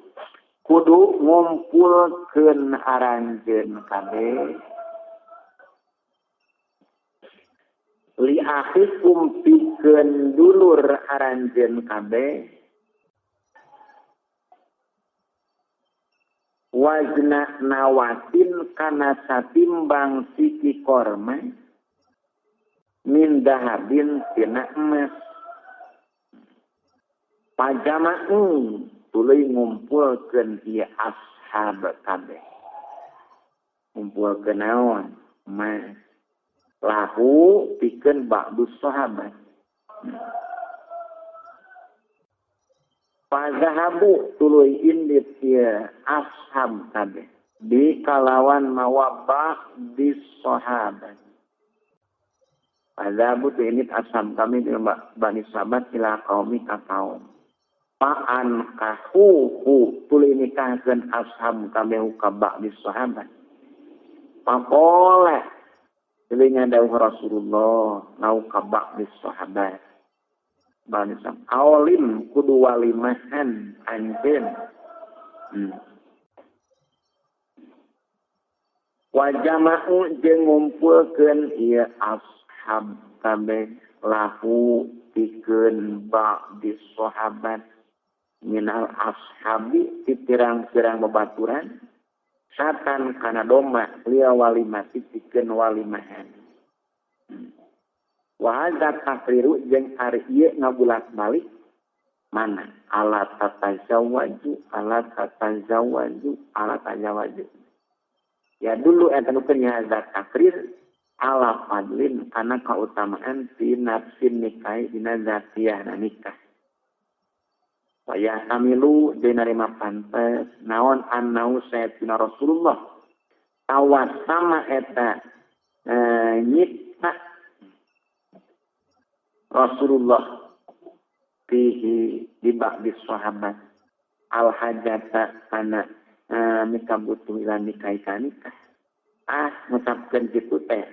kudu ngumpulkeun aranjeun kabeh li akhikum pikeun dulur aranjeun kabeh wazna nawatin kana satimbang siki korma min dahabin tina emas pajama'u tuluy ngumpulkeun ieu ashab kabeh ngumpulkeun naon emas lahu pikeun ba'du sahabat. Fazahabu tuluy indit ieu ashab kabeh di kalawan mawa ba'di sahabat. Fazahabu tu indit ashab kami di bani sahabat ila qaumi ka kaum. Fa'an kahuhu tuluy nikahkeun ashab kabeh ka ba'di sahabat. Faqala tuluy ngadawuh Rasulullah lau ka ba'di sahabat. Bani sahabat awalim kudu walimahan anjeun. Wa jama'u jeung ngumpulkeun ieu ashab kabeh lahu pikeun ba'di sahabat minal ashabi ti pirang-pirang babaturan satan kana domba liya walimati pikeun walimahan. Wa hadza taqriru jeung ari ieu ngabulak-balik mana ala tatazawwaju ala tatazawwaju ala tatazawwaju. Ya dulu eta nu keur hadza taqrir ala fadlin kana kautamaan fi nafsin nikahi dina zatiyahna nikah. Wa yahtamilu jeung narima pantes naon annau sayyidina Rasulullah tawasama eta nyipta Rasulullah fihi di ba'di sahabat al hajata kana mikabutuh ila nikahi ka nikah. Ah ngucapkeun kitu teh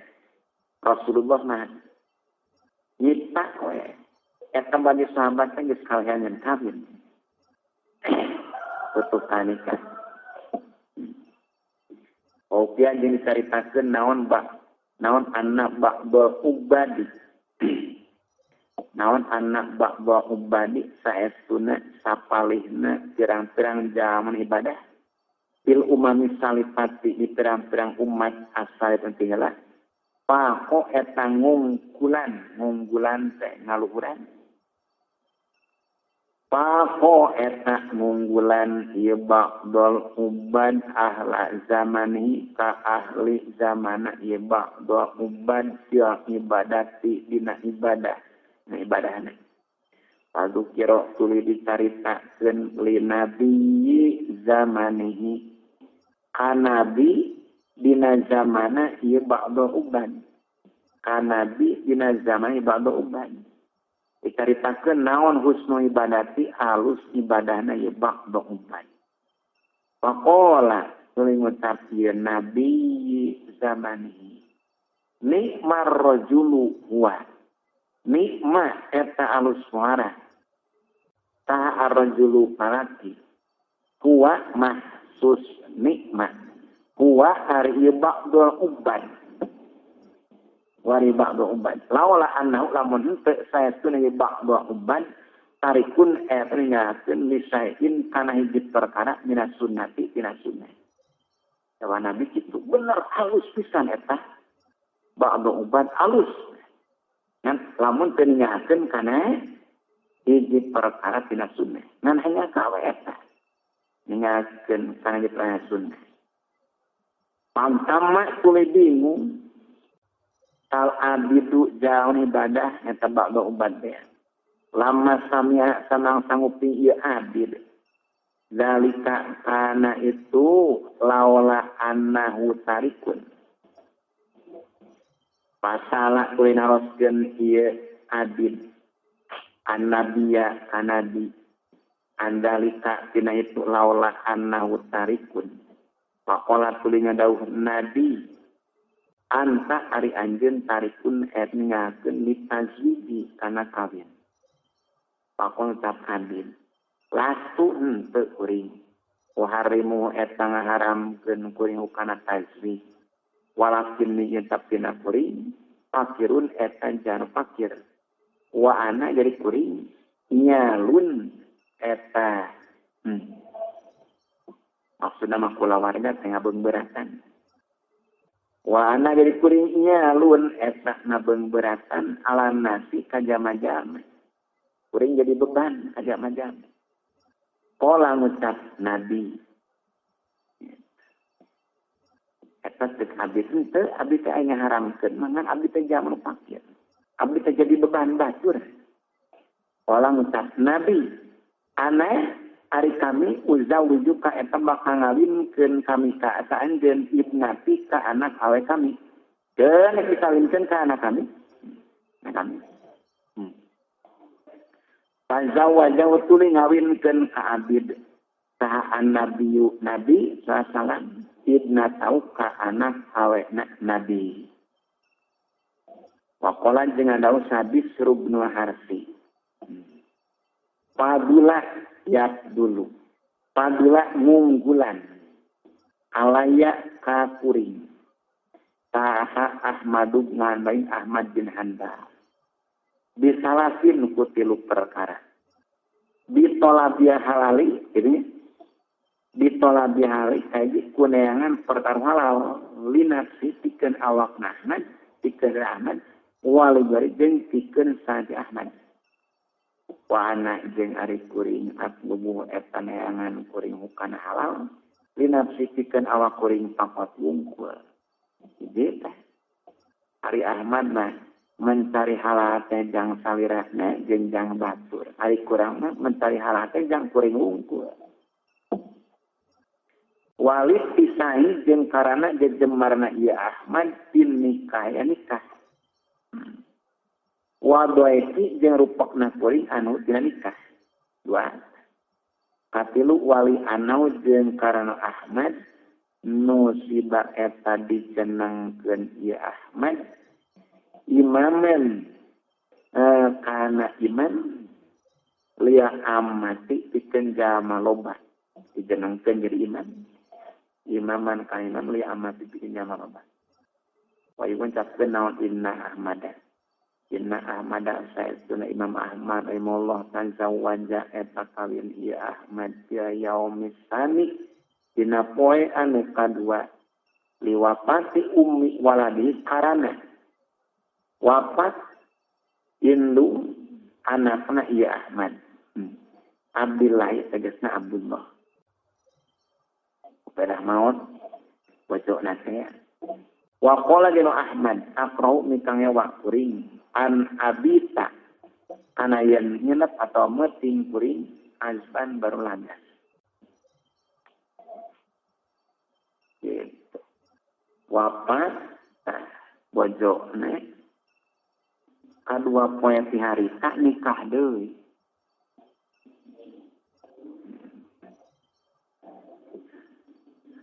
Rasulullah mah nyipta we eta bagi sahabat teh geus kalian kawin tutup nikah. Opian jeung dicaritakeun naon bak naon anak ba'dul ubadi. Naon anak ba'dul ubadi saestuna sapalihna pirang-pirang jaman ibadah fil umami salifati di pirang-pirang umat asal penting lah. Pako eta ngungkulan, ngunggulan teh ngaluhuran. Pako eta ngunggulan ieu ba'dul ubad ahla zamani ka ahli zamana ieu ba'dul ubad fil ibadati dina ibadah. Nah ibadahna. Padu kira tuluy dicaritakeun li nabi zamanihi Ka nabi dina zamana ieu ba'da uban. Ka nabi dina zamana ba'da uban. Dicaritakeun naon husnu ibadati alus ibadahna ieu ba'da uban. Faqala tuluy ngucap ieu nabi zamanihi. Nikmar rajulu huwa. Nikma eta alus suara. Saha ar-rajulu palaki. Huwa mahsus nikma. Huwa ari ieu ba'dul uban. Wari ba'dul uban. Laula annahu lamun henteu saestuna ieu ba'dul uban tarikun eta ninggalkeun lisain kana hiji perkara minas sunnati tina sunnah. Jawa Nabi kitu bener halus pisan eta. Ba'dul uban alus. Ngan lamun teu ninggalkeun kana hiji perkara tina sunnah. Ngan hanya kawe eta. Ninggalkeun kana hiji perkara sunnah. Pantama tuluy bingung. Al abidu jaun ibadah eta ba'da uban teh. Lama samia sanang sanguping ieu abid. Zalika kana itu laula annahu tarikun. Pasala tuluy naroskeun ieu abid. Annabiya kanabi. Andalika tina itu laula annahu tarikun. Faqala tuluy ngadauh nabi. Anta ari anjeun tarikun et ninggalkeun litazwiji kana kawin. Pakon ucap abid. Lastu henteu kuring. Uharimu eta ngaharamkeun kuring kana tazwij. Walakin nyetapina kuring fakirun eta jan fakir. Wa ana jadi kuring nyalun eta. Maksudna mah kulawarga teh ngabeungbeuratan. Wa ana jadi kuring nyalun eta ngabeungbeuratan ala nasi ka jama-jama. Kuring jadi beban ka jama-jama. Pola ngucap nabi. Eta cek abdi henteu, abdi teh aya ngaharamkeun, mangan abdi teh jalma fakir. Abdi teh jadi beban batur. Pola ngucap nabi, ana ari kami uzawijuka eta bakal ngawinkeun kami ka eta anjeun ibnati ka anak awe kami. Keun dikawinkeun ka anak kami. Anak kami. Fazawwajahu tuluy ngawinkeun ka abid saha annabiyu nabi sallallahu ibnatahu ka anak awena nabi. Waqala jeung dawuh Bisr bin Harsi. Fadilah yak dulu. Fadilah ngunggulan alaya ka kuring. Saha Ahmadu nganbain Ahmad bin Hanbal. Bisalasin ku tilu perkara. Bitolabia halali, ini ditolabia halali kaji kuneangan perkara halal linafsi tikeun awak Ahmad, tikeun Ahmad, wali bari jeung tikeun saja Ahmad. Wa ana jeung ari kuring atlubu eta neangan kuring hukana halal linafsi tikeun awak kuring pakot wungkul. Jadi teh ari Ahmad mah mencari halal teh jang salirana jeung jang batur. Ari kurang mah mencari halal teh jang kuring wungkul. Walid pisai jeung karana jejemarna ieu Ahmad bin nikah ya nikah. Wadoeki jeung rupekna kuring anu dina nikah. Dua. Katilu wali anau jeung karana Ahmad nu siba eta dicenangkeun ieu Ahmad imamen kana imam lia amati pikeun jalma loba dijenengkeun jadi imam. Imaman ka imam lia amati pikeun jalma loba. Wa ieu capkeun naon inna ahmada. Inna ahmada saestuna Imam Ahmad rahimahullah tazawwaja eta kawin ieu Ahmad ya yaumis sani dina poe anu kadua liwapati ummi waladi karana wafat indung anakna ieu Ahmad. Abdillah tegasna Abdullah. Pedah maot bocokna teh. Wa qala dinu Ahmad aqra'u mikang wa kuring an abita kana yen nginep atau meting kuring azban baru landas. Wafat tah bojone kadua poe ti harita nikah deui.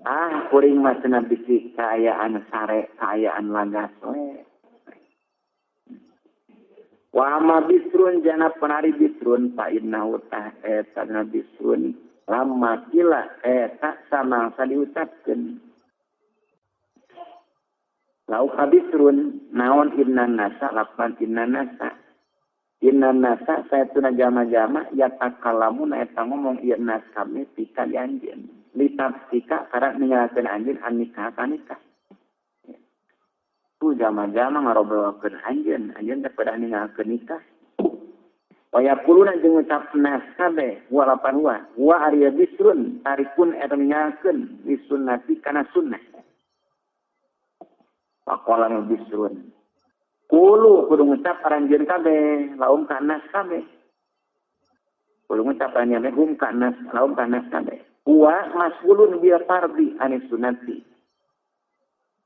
Ah kuring mah cenah bisi kaayaan sare kaayaan lagas we. Wa ma bisrun jana penari bisrun fa innahu tah eta bisrun lama kila eta samangsa diucapkeun. Lau kabisrun naon inna nasa lapan inna nasa. Inna nasa saytuna jama-jama yatakalamuna eta ngomong ieu nas kami pika di anjeun. Litafsika karena ninggalkeun anjeun an nikah ka nikah. Tu jama-jama ngarobrolkeun anjeun, anjeun teh pada ninggalkeun nikah. Wa yaquluna jeung ngucap nas kabeh wa lapan wa wa ari bisrun tarikun eta ninggalkeun li sunnati kana sunnah. Faqala bisrun kulu kudu ngucap aranjeun kabeh laum ka nas kabeh. Kudu ngucap aranjeun hum ka nas laum ka nas kabeh. Wa mas'ulun bil fardi anis sunnati.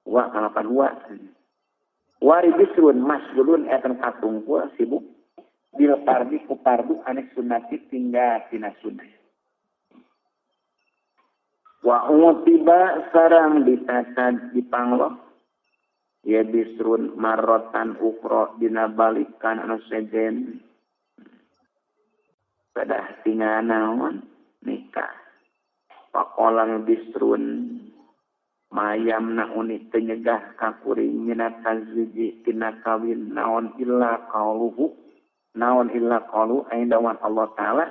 Wa kalapan wa. Wari bisrun mas'ulun eta katungkul sibuk bil fardi ku fardu anis sunnati tinggal tina sunnah. Wa utiba sarang ditasad dipangloh ya bisrun marrotan ukro dina balikan anu sejen pedah tinggal naon nikah. Pakolang bisrun mayam nauni tenyegah kakuring minat tazwiji tina kawin naon illa qauluhu naon illa qaulu aindawan Allah Ta'ala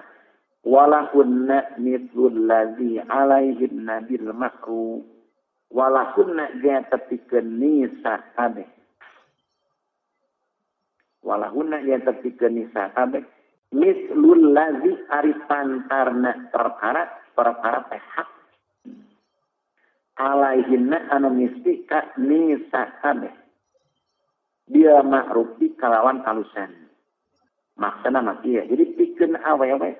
walahunna mithlul ladzi alaihinna bil ma'ruf walahunna ja tepikeun nisa kabeh walahunna ja tepikeun nisa kabeh mithlul ladzi ari pantarna perkara perkara teh hak alaihinna anu misti ka nisa kabeh dia ma'rufi kalawan kalusan maksana mah kieu. Jadi pikeun awewe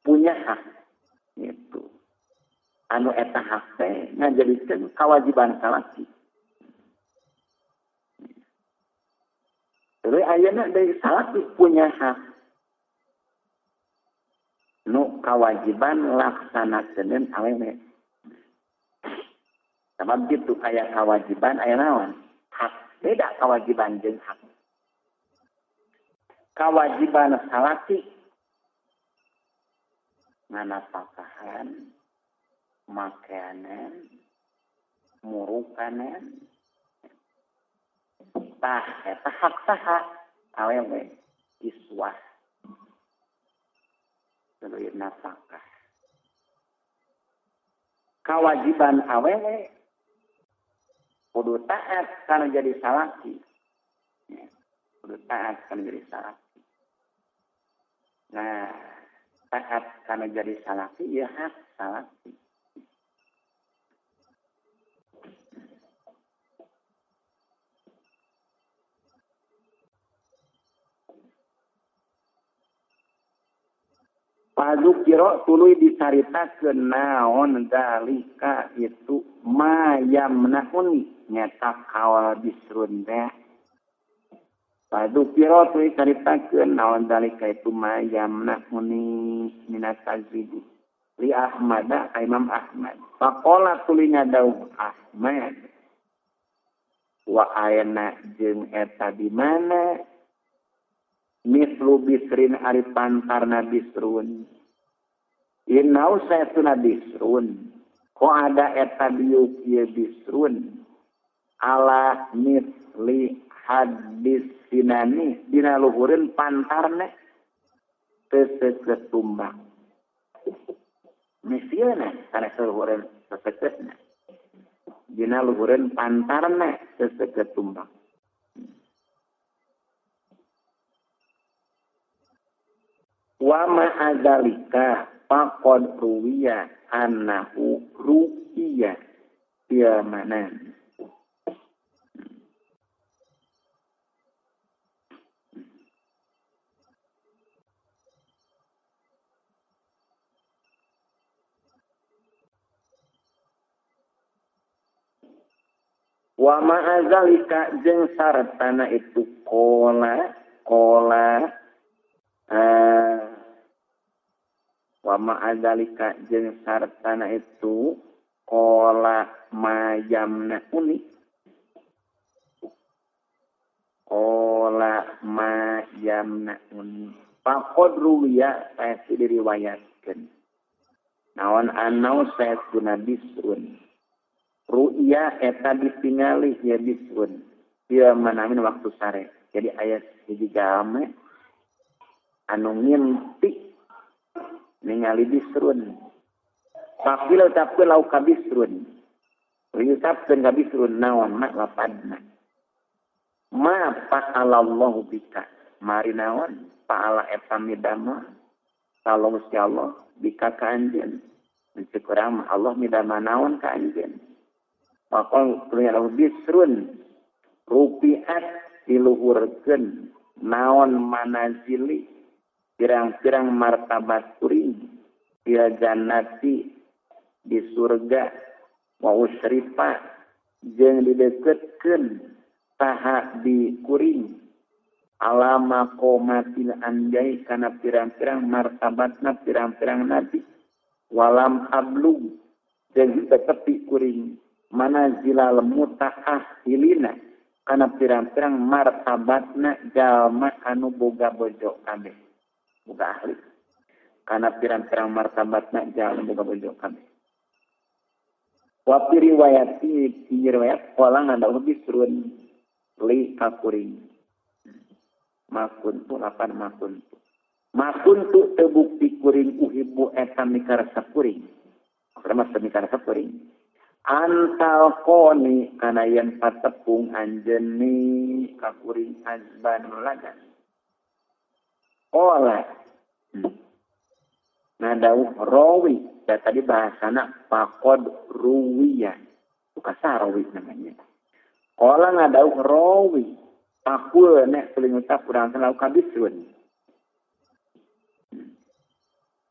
punya hak gitu anu eta hak teh ngajadikeun kewajiban salaki. Terus ayeuna deui salaki punya hak nu kewajiban laksanakeun awewe. Sabab gitu aya kewajiban aya naon? Hak. Beda kewajiban jeung hak. Kewajiban salaki nganapakahan, makanan, murukanan, tah eta hak saha awewe iswah tuluy nafkah. Kewajiban awewe kudu taat kana jadi salaki. Kudu taat kana jadi salaki. Nah, taat kana jadi salaki ya hak salaki. Pazukiro tuluy dicaritakeun naon dalika itu mayamnauni nyata kawal bisrun teh. Pazukiro tuluy caritakeun naon dalika itu mayamnauni minat tazwiji li Ahmad ka Imam Ahmad. Faqala tuluy ngadauh Ahmad wa ayana jeung eta di mana mislu bisrin ari pantarna bisrun innau saytuna bisrun ko ada eta diuk ieu bisrun ala misli hadis sinani dina luhureun pantarna teu seukeut misilna kana luhureun sasekeutna dina luhureun pantarna teu seukeut tumbak. Wa ma'adzalika faqad ruwiya annahu ru'iya fil manam. Wa ma'azalika jeung sartana itu kola kola wa ma'azalika jeung sartana itu kola mayamna uni kola mayamna uni faqad ruwiya pasti diriwayatkeun naon anau saytuna bisrun ru'ya eta ditingali ya bisrun dia manamin waktu sare. Jadi ayat hiji game anu ngimpi ningali bisrun faqila taqul lau ka bisrun riusapkeun ka bisrun naon mak lapadna ma fa'alallahu bika mari naon fa'ala eta midama kalau Gusti Allah bika ka anjeun mencek urang Allah midama naon ka anjeun. Maka punya bisrun rupiat diluhurkeun naon manazili pirang-pirang martabat kuring fil jannati di surga wa usrifa jeung dideketkeun saha di kuring alama qomatil anjai kana pirang-pirang martabatna pirang-pirang nabi walam ablug jeung tepi kuring manazilal mutaahilina kana pirang-pirang martabatna jalma anu boga bojo kabeh boga ahli kana pirang-pirang martabatna jalma boga bojo kabeh. Wa fi riwayati riwayat qala ngandau bisrun li kakuring makuntu lapan makuntu makuntu teu bukti kuring uhibbu eta mikaresep kuring maksudna mikaresep kuring antal koni kana yen patepung anjeun ka kuring azban lagan olah nadauh rawi da tadi bahasana faqad ruwiya bukan sarawi namanya olah ngadauh rawi pakul nek paling ucap urang lau kabisrun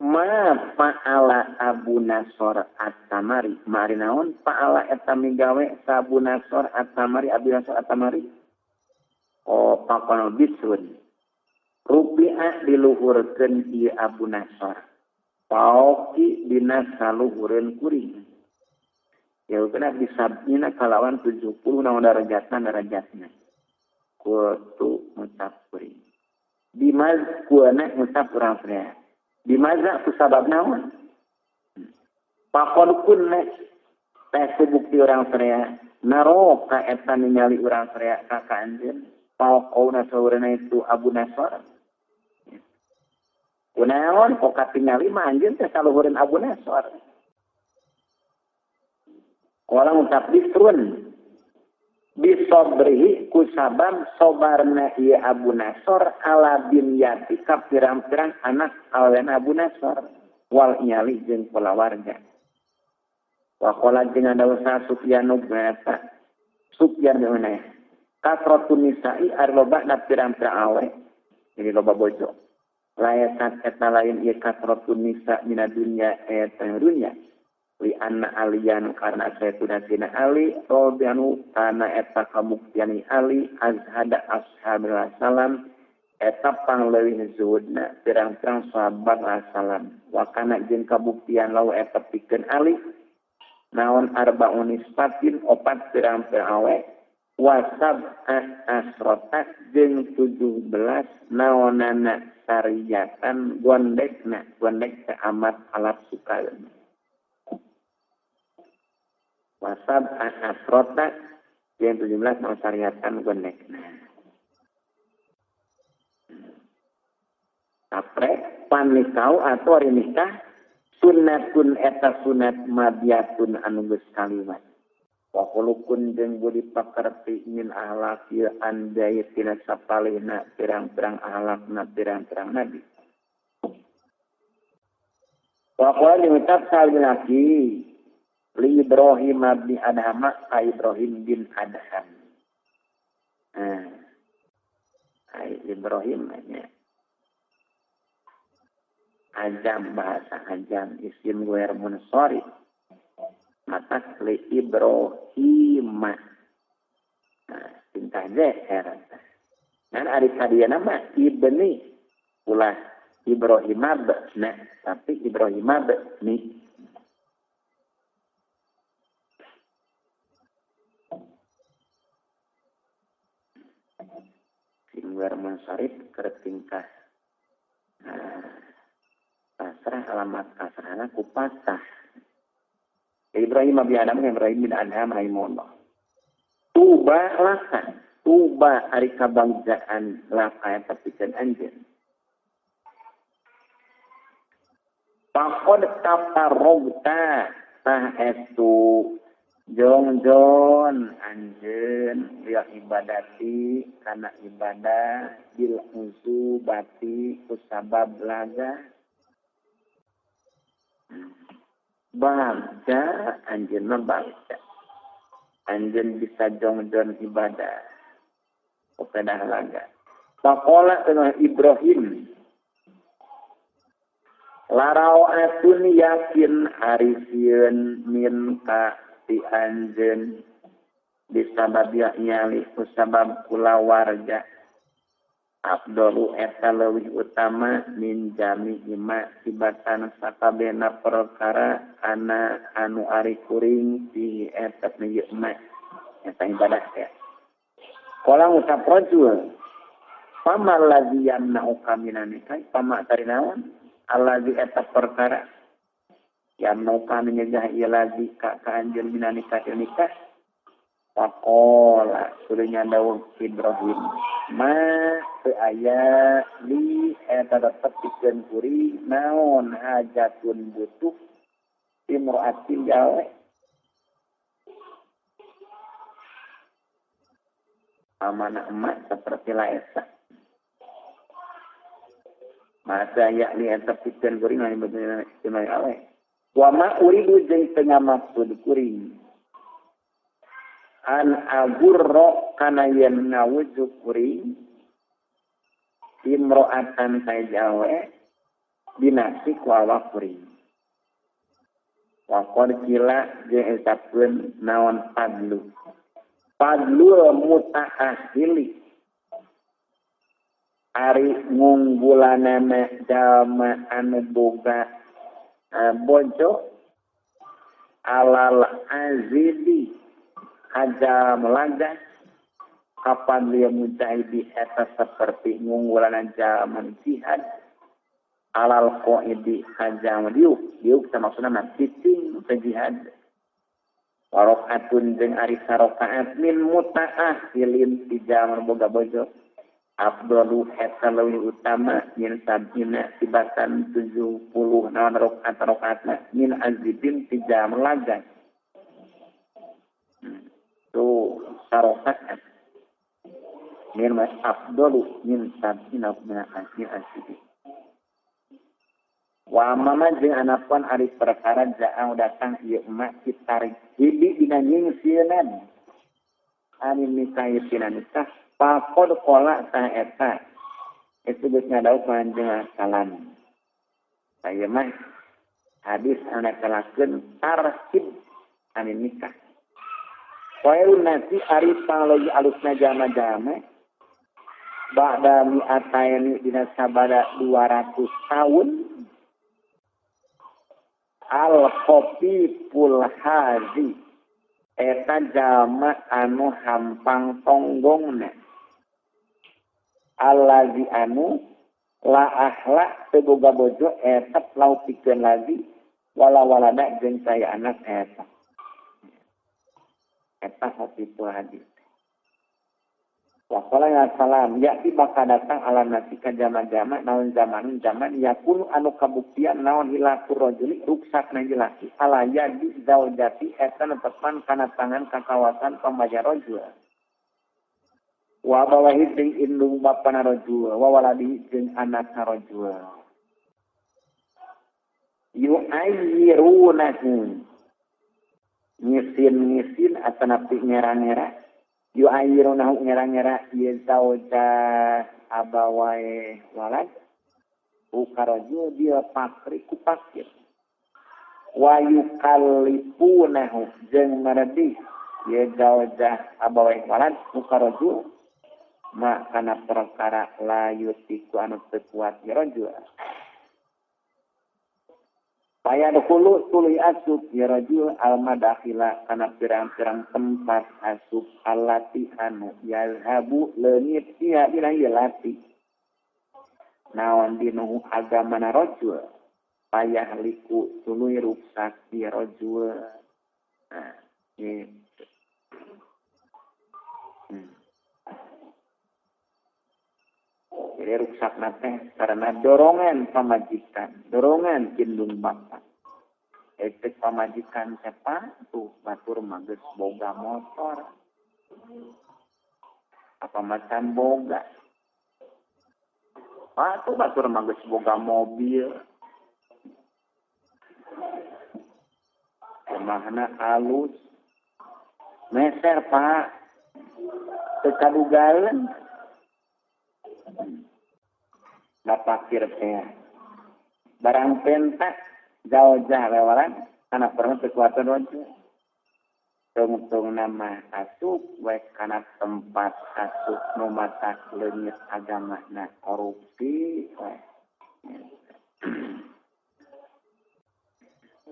ma fa'ala Abu Nasr At-Tamari mari naon fa'ala eta migawe sa Abu Nasr At-Tamari Abu Nasr At-Tamari oh pakono bisrun rupiah diluhurkeun ieu Abu Nasr paoki dina saluhureun kuring ya kana disabina kalawan 70 naon darajatna darajatna kutu ngucap kuring dimaz kuana ngucap urang teh dimaza ku sabab naon pakon kunna teh bukti urang teh naroka eta ningali urang teh ka ka anjeun paqauna saurana itu Abu Nasr kunaon kok katingali mah anjeun teh saluhureun Abu Nasr qala ngucap bisrun bisobrihi ku sabab sobarna ieu Abu Nasr ala bin yati ka pirang-pirang anak awena Abu Nasr wal iyali jeung kulawarga wa qala jeung ada Sufyan bin eta Sufyan bin Unayyah kasratun nisa'i ari loba na pirang-pirang awe jadi loba bojo layasat eta lain ieu kasratun nisa mina dunya eta dunya li anna aliyan karena saytuna sina ali radhiyallahu kana eta kabuktian ali azhada ashabil salam eta pangleuwih zuhudna pirang-pirang sahabat salam wa kana jeung kabuktian lau eta pikeun ali naon arbaun isfatin opat pirang-pirang awe wa sab'a asrata jeung 17 naonana sariyatan gondekna gondek teh amat alat suka wasab asrota yang 17 mau syariatan gondekna. Apre panikau atau ari nikah sunnatun eta sunat mabiyatun anu geus kaliwat. Wa khuluqun jeung budi pakerti min ahlakil andai tina sapalihna pirang-pirang ahlakna pirang-pirang nabi. Wa qala diucap salaki li Ibrahim bin Adham ka Ibrahim bin Adham. Ai Ibrahim nya Ajam bahasa ajam isim ghair munsharif mata li Ibrahim Tingkah zeher. Ngan ari kadieu mah ibni ulah Ibrahim bna tapi Ibrahim bni. Singgar munsharif keur tingkah kasrah alamat kasrahna ku patah. Ibrahim bin Adham Ibrahim bin Adham rahimahullah. Tuba laka, tuba ari kabagjaan laka eta pikeun anjeun. Faqad tafarrugta tah estu jongjon anjeun lia ibadati kana ibadah bil uzubati kusabab laga. Bagja anjeun mah bagja. Anjeun bisa jongjon ibadah kepada laga. Faqala tengah Ibrahim larau atun yakin ari sieun min ka ti anjeun disabab nyali kusabab kulawarga abdolu eta leuwih utama min jami hima tibatan sakabehna perkara ana anu ari kuring di eta ieu mah eta ibadah teh. Qala ngucap rajul fama allazi yamna'uka minan nikah pama tari naon allazi eta perkara yamna'uka menyegah ieu lazi ka anjeun minan nikah nikah. Faqala tuluy dawuh Ibrahim ma teu aya li eta tetep pikeun kuring naon hajatun butuh imro'atin gawe amanah emak seperti laesa masa ya li eta pikeun kuring lain betul gawe wa ma uridu jeung teu ngamaksud kuring an agurro kana yen ngawujuk kuring imro'atan sajawe binasi ku awak kuring waqad kila jeung ucapkeun naon fadlu fadlu mutaahili ari ngunggulanana jalma anu boga bojo alal azidi haja melaga kapan dia mujahidi eta seperti ngunggulan zaman jihad alal qaidi haja diuk diuk maksudna mah cicing teu jihad warokatun jeung ari sarokaat min mutaah hilin di zaman boga bojo afdalu eta leuwih utama min sabina tibatan 70 naon rakaat rakaatna min azibin ti zaman laga tu sarokat min mas afdalu min sabina min azibin wa mama jeung anapan ari perkara jaang datang ieu emak ditarik hiji dina nyingsieunan ani nikah tina nikah faqad qala ta eta itu geus ngadau panjenengan salam saya mah hadis anu netelakeun tarhib ani nikah khairun nasi ari panglogi alusna jalma-jalma ba'da mi'ataini dina sabada 200 tahun al khafiful hazi eta jalma anu hampang tonggongna allazi anu la ahla teu boga bojo eta lau pikeun lazi wala walada jeung saya anak eta eta khafiful hazi. Wa qala salam ya'ti bakal datang ala nasi ka jama-jama naon zamanun zaman yakunu anu kabuktian naon hilakur rajuli ruksakna laki ala yadi zaujati eta netepan kana tangan kakawasan pamaja rajul wa bawahi jeung indung bapana rajul wa waladi jeung anakna rajul yu'ayyirunahu ngisin-ngisin atanapi ngera-ngera yu'ayyirunahu ngera-ngera ieu zauja abawae walad ukaraju dia pakri ku pakir wa yukallifunahu jeung meredih Ieu zaujah abaweh walad muka rajul ma kana perkara la yutiku anu teu kuat ieu rajul. Payadkhulu tuluy asup ya rajul al madakhila kana pirang-pirang tempat asup alati anu yazhabu leungit ieu dina ieu lati. Naon dinuhu agamana rajul payah liku tuluy ruksak ieu rajul. Nah, gitu. Jadi ruksak teh karena dorongan pamajikan, dorongan indung bapa. Efek pamajikan siapa tuh batur mah geus boga motor. Apa macam boga. Pak tuh batur mah geus boga mobil. Rumahna alus. Meser Pak. Teu kadugaeun. Napakir teh barang pentak jauh-jauh lewaran karena pernah kekuatan wajah tungtung nama asup we kana tempat asup nu matak leungit agamana korupsi we.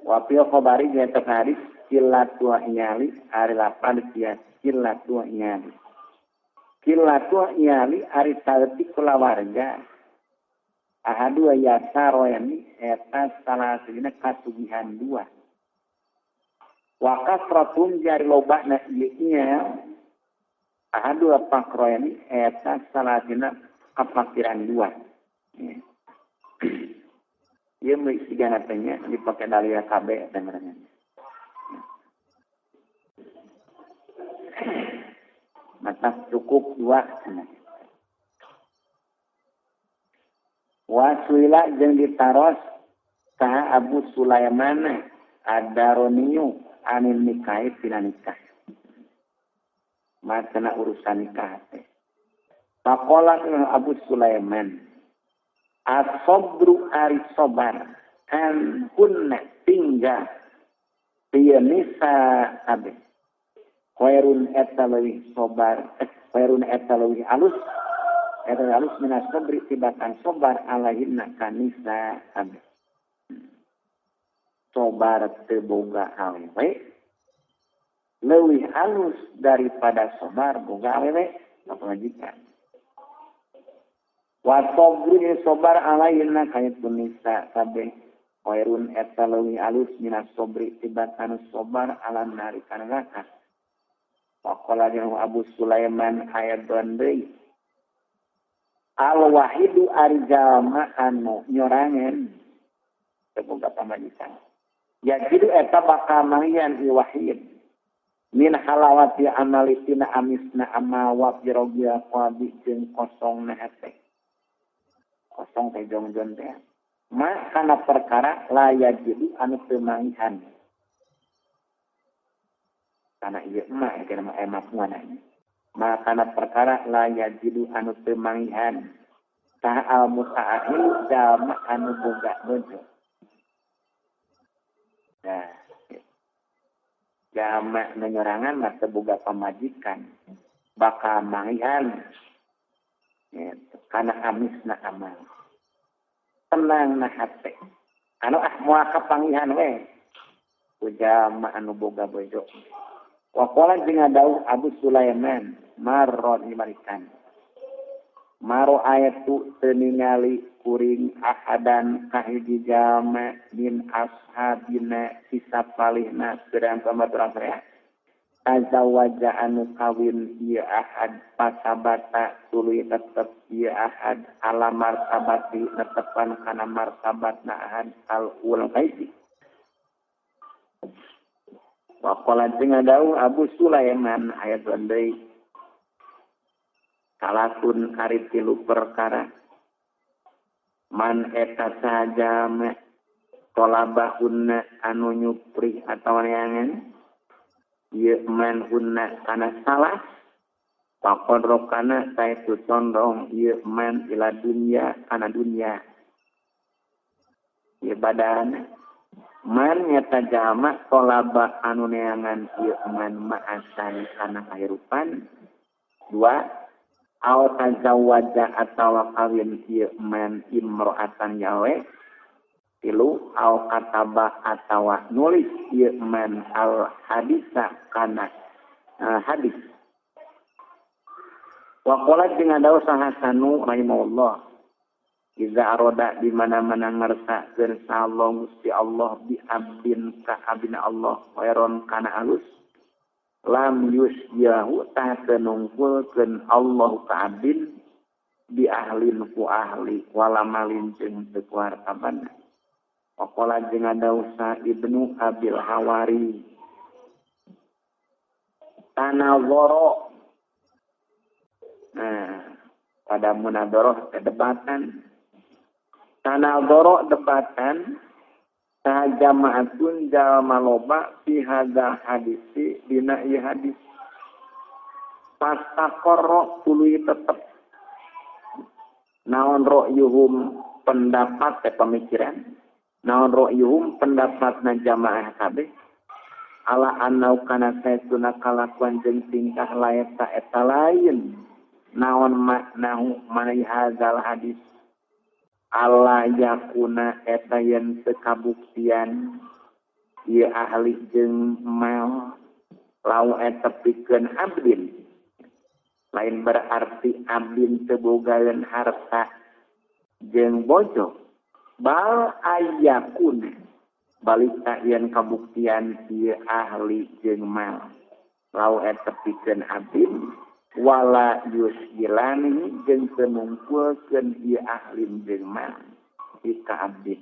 Wapil khabari jeung eta hadis kilatu nyali ari lapan sia kilatu nyali kilatu nyali ari saeutik kulawarga ahadu yasaroyani eta salah sejina kasugihan dua wa kasratun jari lobana ieu nya ahadu pakroyani eta salah sejina kapakiran dua. Ieu mah sigana teh nya dipake dalil KB eta ngaranna. Mata cukup dua cenah. Wasuila jeung ditaros saha Abu Sulaiman Ad-Daroniyu anil nikahi tina nikah. Macana urusan nikah teh. Faqala Abu Sulaiman as-sabru ari sabar an hunna tinggal ieu nisa abe. Khairun eta leuwih sabar, khairun eta leuwih alus. Eta alus minas sabri tibatan sobar alaihinna kanisa abe. Sobar teu boga awewe leuwih alus daripada sobar boga awewe pamajikan. Wa sabru sobar alaihinna kaitu nisa kabeh khairun eta leuwih alus minas sabri tibatan sobar alam nari kana neraka. Faqala Abu Sulaiman ayat deui al-wahidu ari jalma anu nyorangan teu boga pamajikan. Yajidu eta bakal manggihan ieu wahid min halawati amali tina amisna amal wa firogil qalbi jeung kosongna hate. Kosong teh jongjon teh. Ma kana perkara la yajidu anu teu manggihan. Kana ieu mah kana mah mafhumna. Makana perkara la yajidu anu teu manggihan saha al muta'ahil jalma anu boga bojo. Nah, jalma nu nyorangan mah teu boga pamajikan bakal manggihan gitu kana amisna amal. Tenang na hate. Anu ah moal kapanggihan we ku jalma anu boga bojo. Waqala jeung dawuh Abu Sulaiman marra dimarikan maro ayatu teu ningali kuring ahadan kahiji jalma min ashabina sisa palihna pirang pamaturan saya tazawaja anu kawin ieu ahad pasabata tuluy tetep ieu ahad ala martabati netepan kana martabatna ahad al ul kaisi. Waqala jeung dawuh Abu Sulaiman ayat deui salatun ari tilu perkara man eta saja tolabahunna anu nyupri atawa neangan ieu man hunna kana salah faqad rokana saetu condong ieu man ila dunya kana dunya ieu badan Man nyata jalma tolaba anu neangan ieu man ma'asan kana kahirupan. Dua, au tazawwaja atawa kawin ieu man imro'atan yawe. Tilu, au kataba atawa nulis ieu man al hadisa kana hadis. Wa qala jeung dawuh Hasanu rahimahullah, iza aroda di mana-mana ngersakeun Allah Gusti Allah bi abdin ka abdina Allah khairon kana alus lam yusyahu tah nungkulkeun Allah ka abdin bi ahlin ku ahli wala malin jeung teu ku harta banda. Waqala jeung dawuh Ibnu Abil Hawari tanawara. Nah, pada munadharah debatan tanadoro debatan sajamaatun jalma loba fi hadza hadisi dina ieu hadis pastaqarra tuluy tetep naon ra'yuhum pendapat teh pemikiran naon ra'yuhum pendapatna jamaah kabeh ala annau kana saestuna kalakuan jeung tingkah laeta eta lain naon maknahu manai hadzal hadis ala yakuna eta yen teu kabuktian ieu ahli jeung mal lau eta pikeun abdin lain berarti abdin teu bogaeun harta jeung bojo bal ayakuna balik ta yen kabuktian ieu ahli jeung mal lau eta pikeun abdin wala yusgilani jeung teu nungkulkeun ieu ahli jeung mal ka abdin.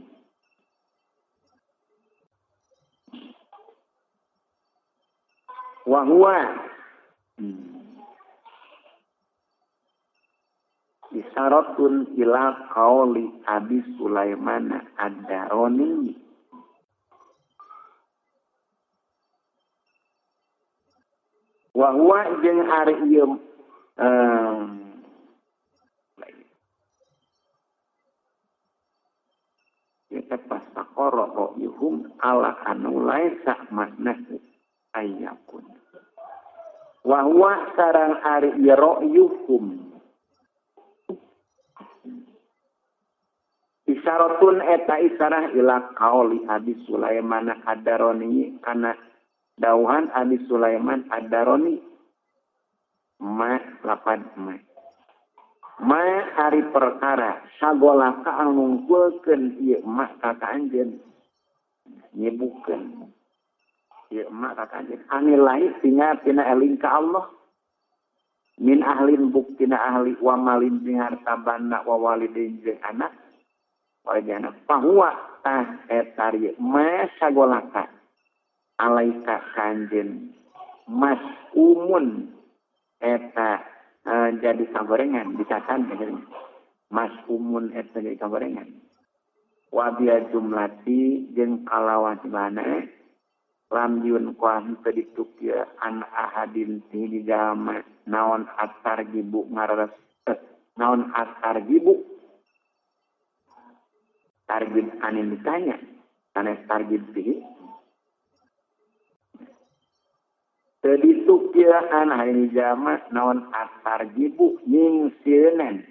Wa huwa isaratun ila qauli Abi Sulaiman Ad-Darani wa huwa jeung ari ieu kita pastaqara ra'yuhum ala anu laisa maknahu ayyakun wa huwa sarang ari ieu ra'yuhum isaratun eta isarah ila qauli Abi Sulaiman Ad-Darani kana dauhan Abi Sulaiman Ad-Darani ma lapad ma ma ari perkara sagolaka anu nungkulkeun ieu ma ka anjeun nyibukeun ieu ma ka anjeun anillahi tina tina eling ka Allah min ahlin buktina ahli wa malin jeung harta banda wa walidin jeung anak walidin anak fahuwa tah eta ma sagolaka alaika kanjen mas umun eta jadi kagorengan dicatat mas umun eta jadi kagorengan wa biya jumlati jeung kalawan mana lam yun kuah teu ditukieun an ahadin ti di jalma naon atar gibu ngares naon atar gibu targib anin ditanya sanes targib fihi teu ditukieun hari jalma naon atar gibu nyingsieunan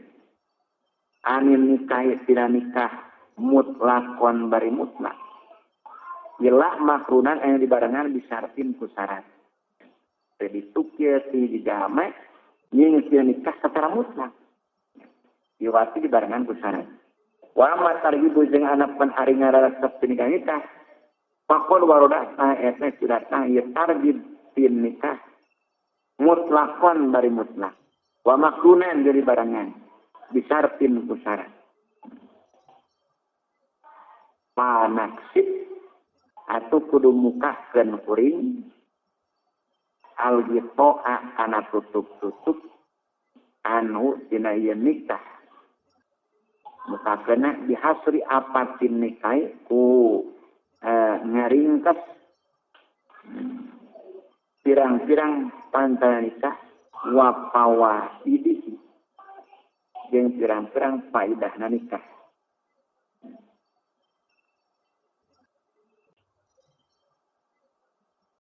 anin nikah tina nikah mutlakon bari mutlak ila makrunan anu dibarengan disartin ku syarat. Teu ditukieun ti jalma nyingsieunan nikah secara mutlak iwati dibarengan ku syarat. Wa ma targibu jeung anapan ari ngararesep ti nikah pakon warodah ta eta sudah ieu targib tin nikah mutlakon bari mutlak wa makrunan jadi barengan disartin ku syarat. Panaksib atau kudu mukahkeun kuring al-ghito'a kana tutup-tutup anu tina ieu nikah mukahkeunna dihasri apatin nikah ku ngaringkes pirang-pirang pantaran nikah wa fawaidihi jeung pirang-pirang faidahna nikah.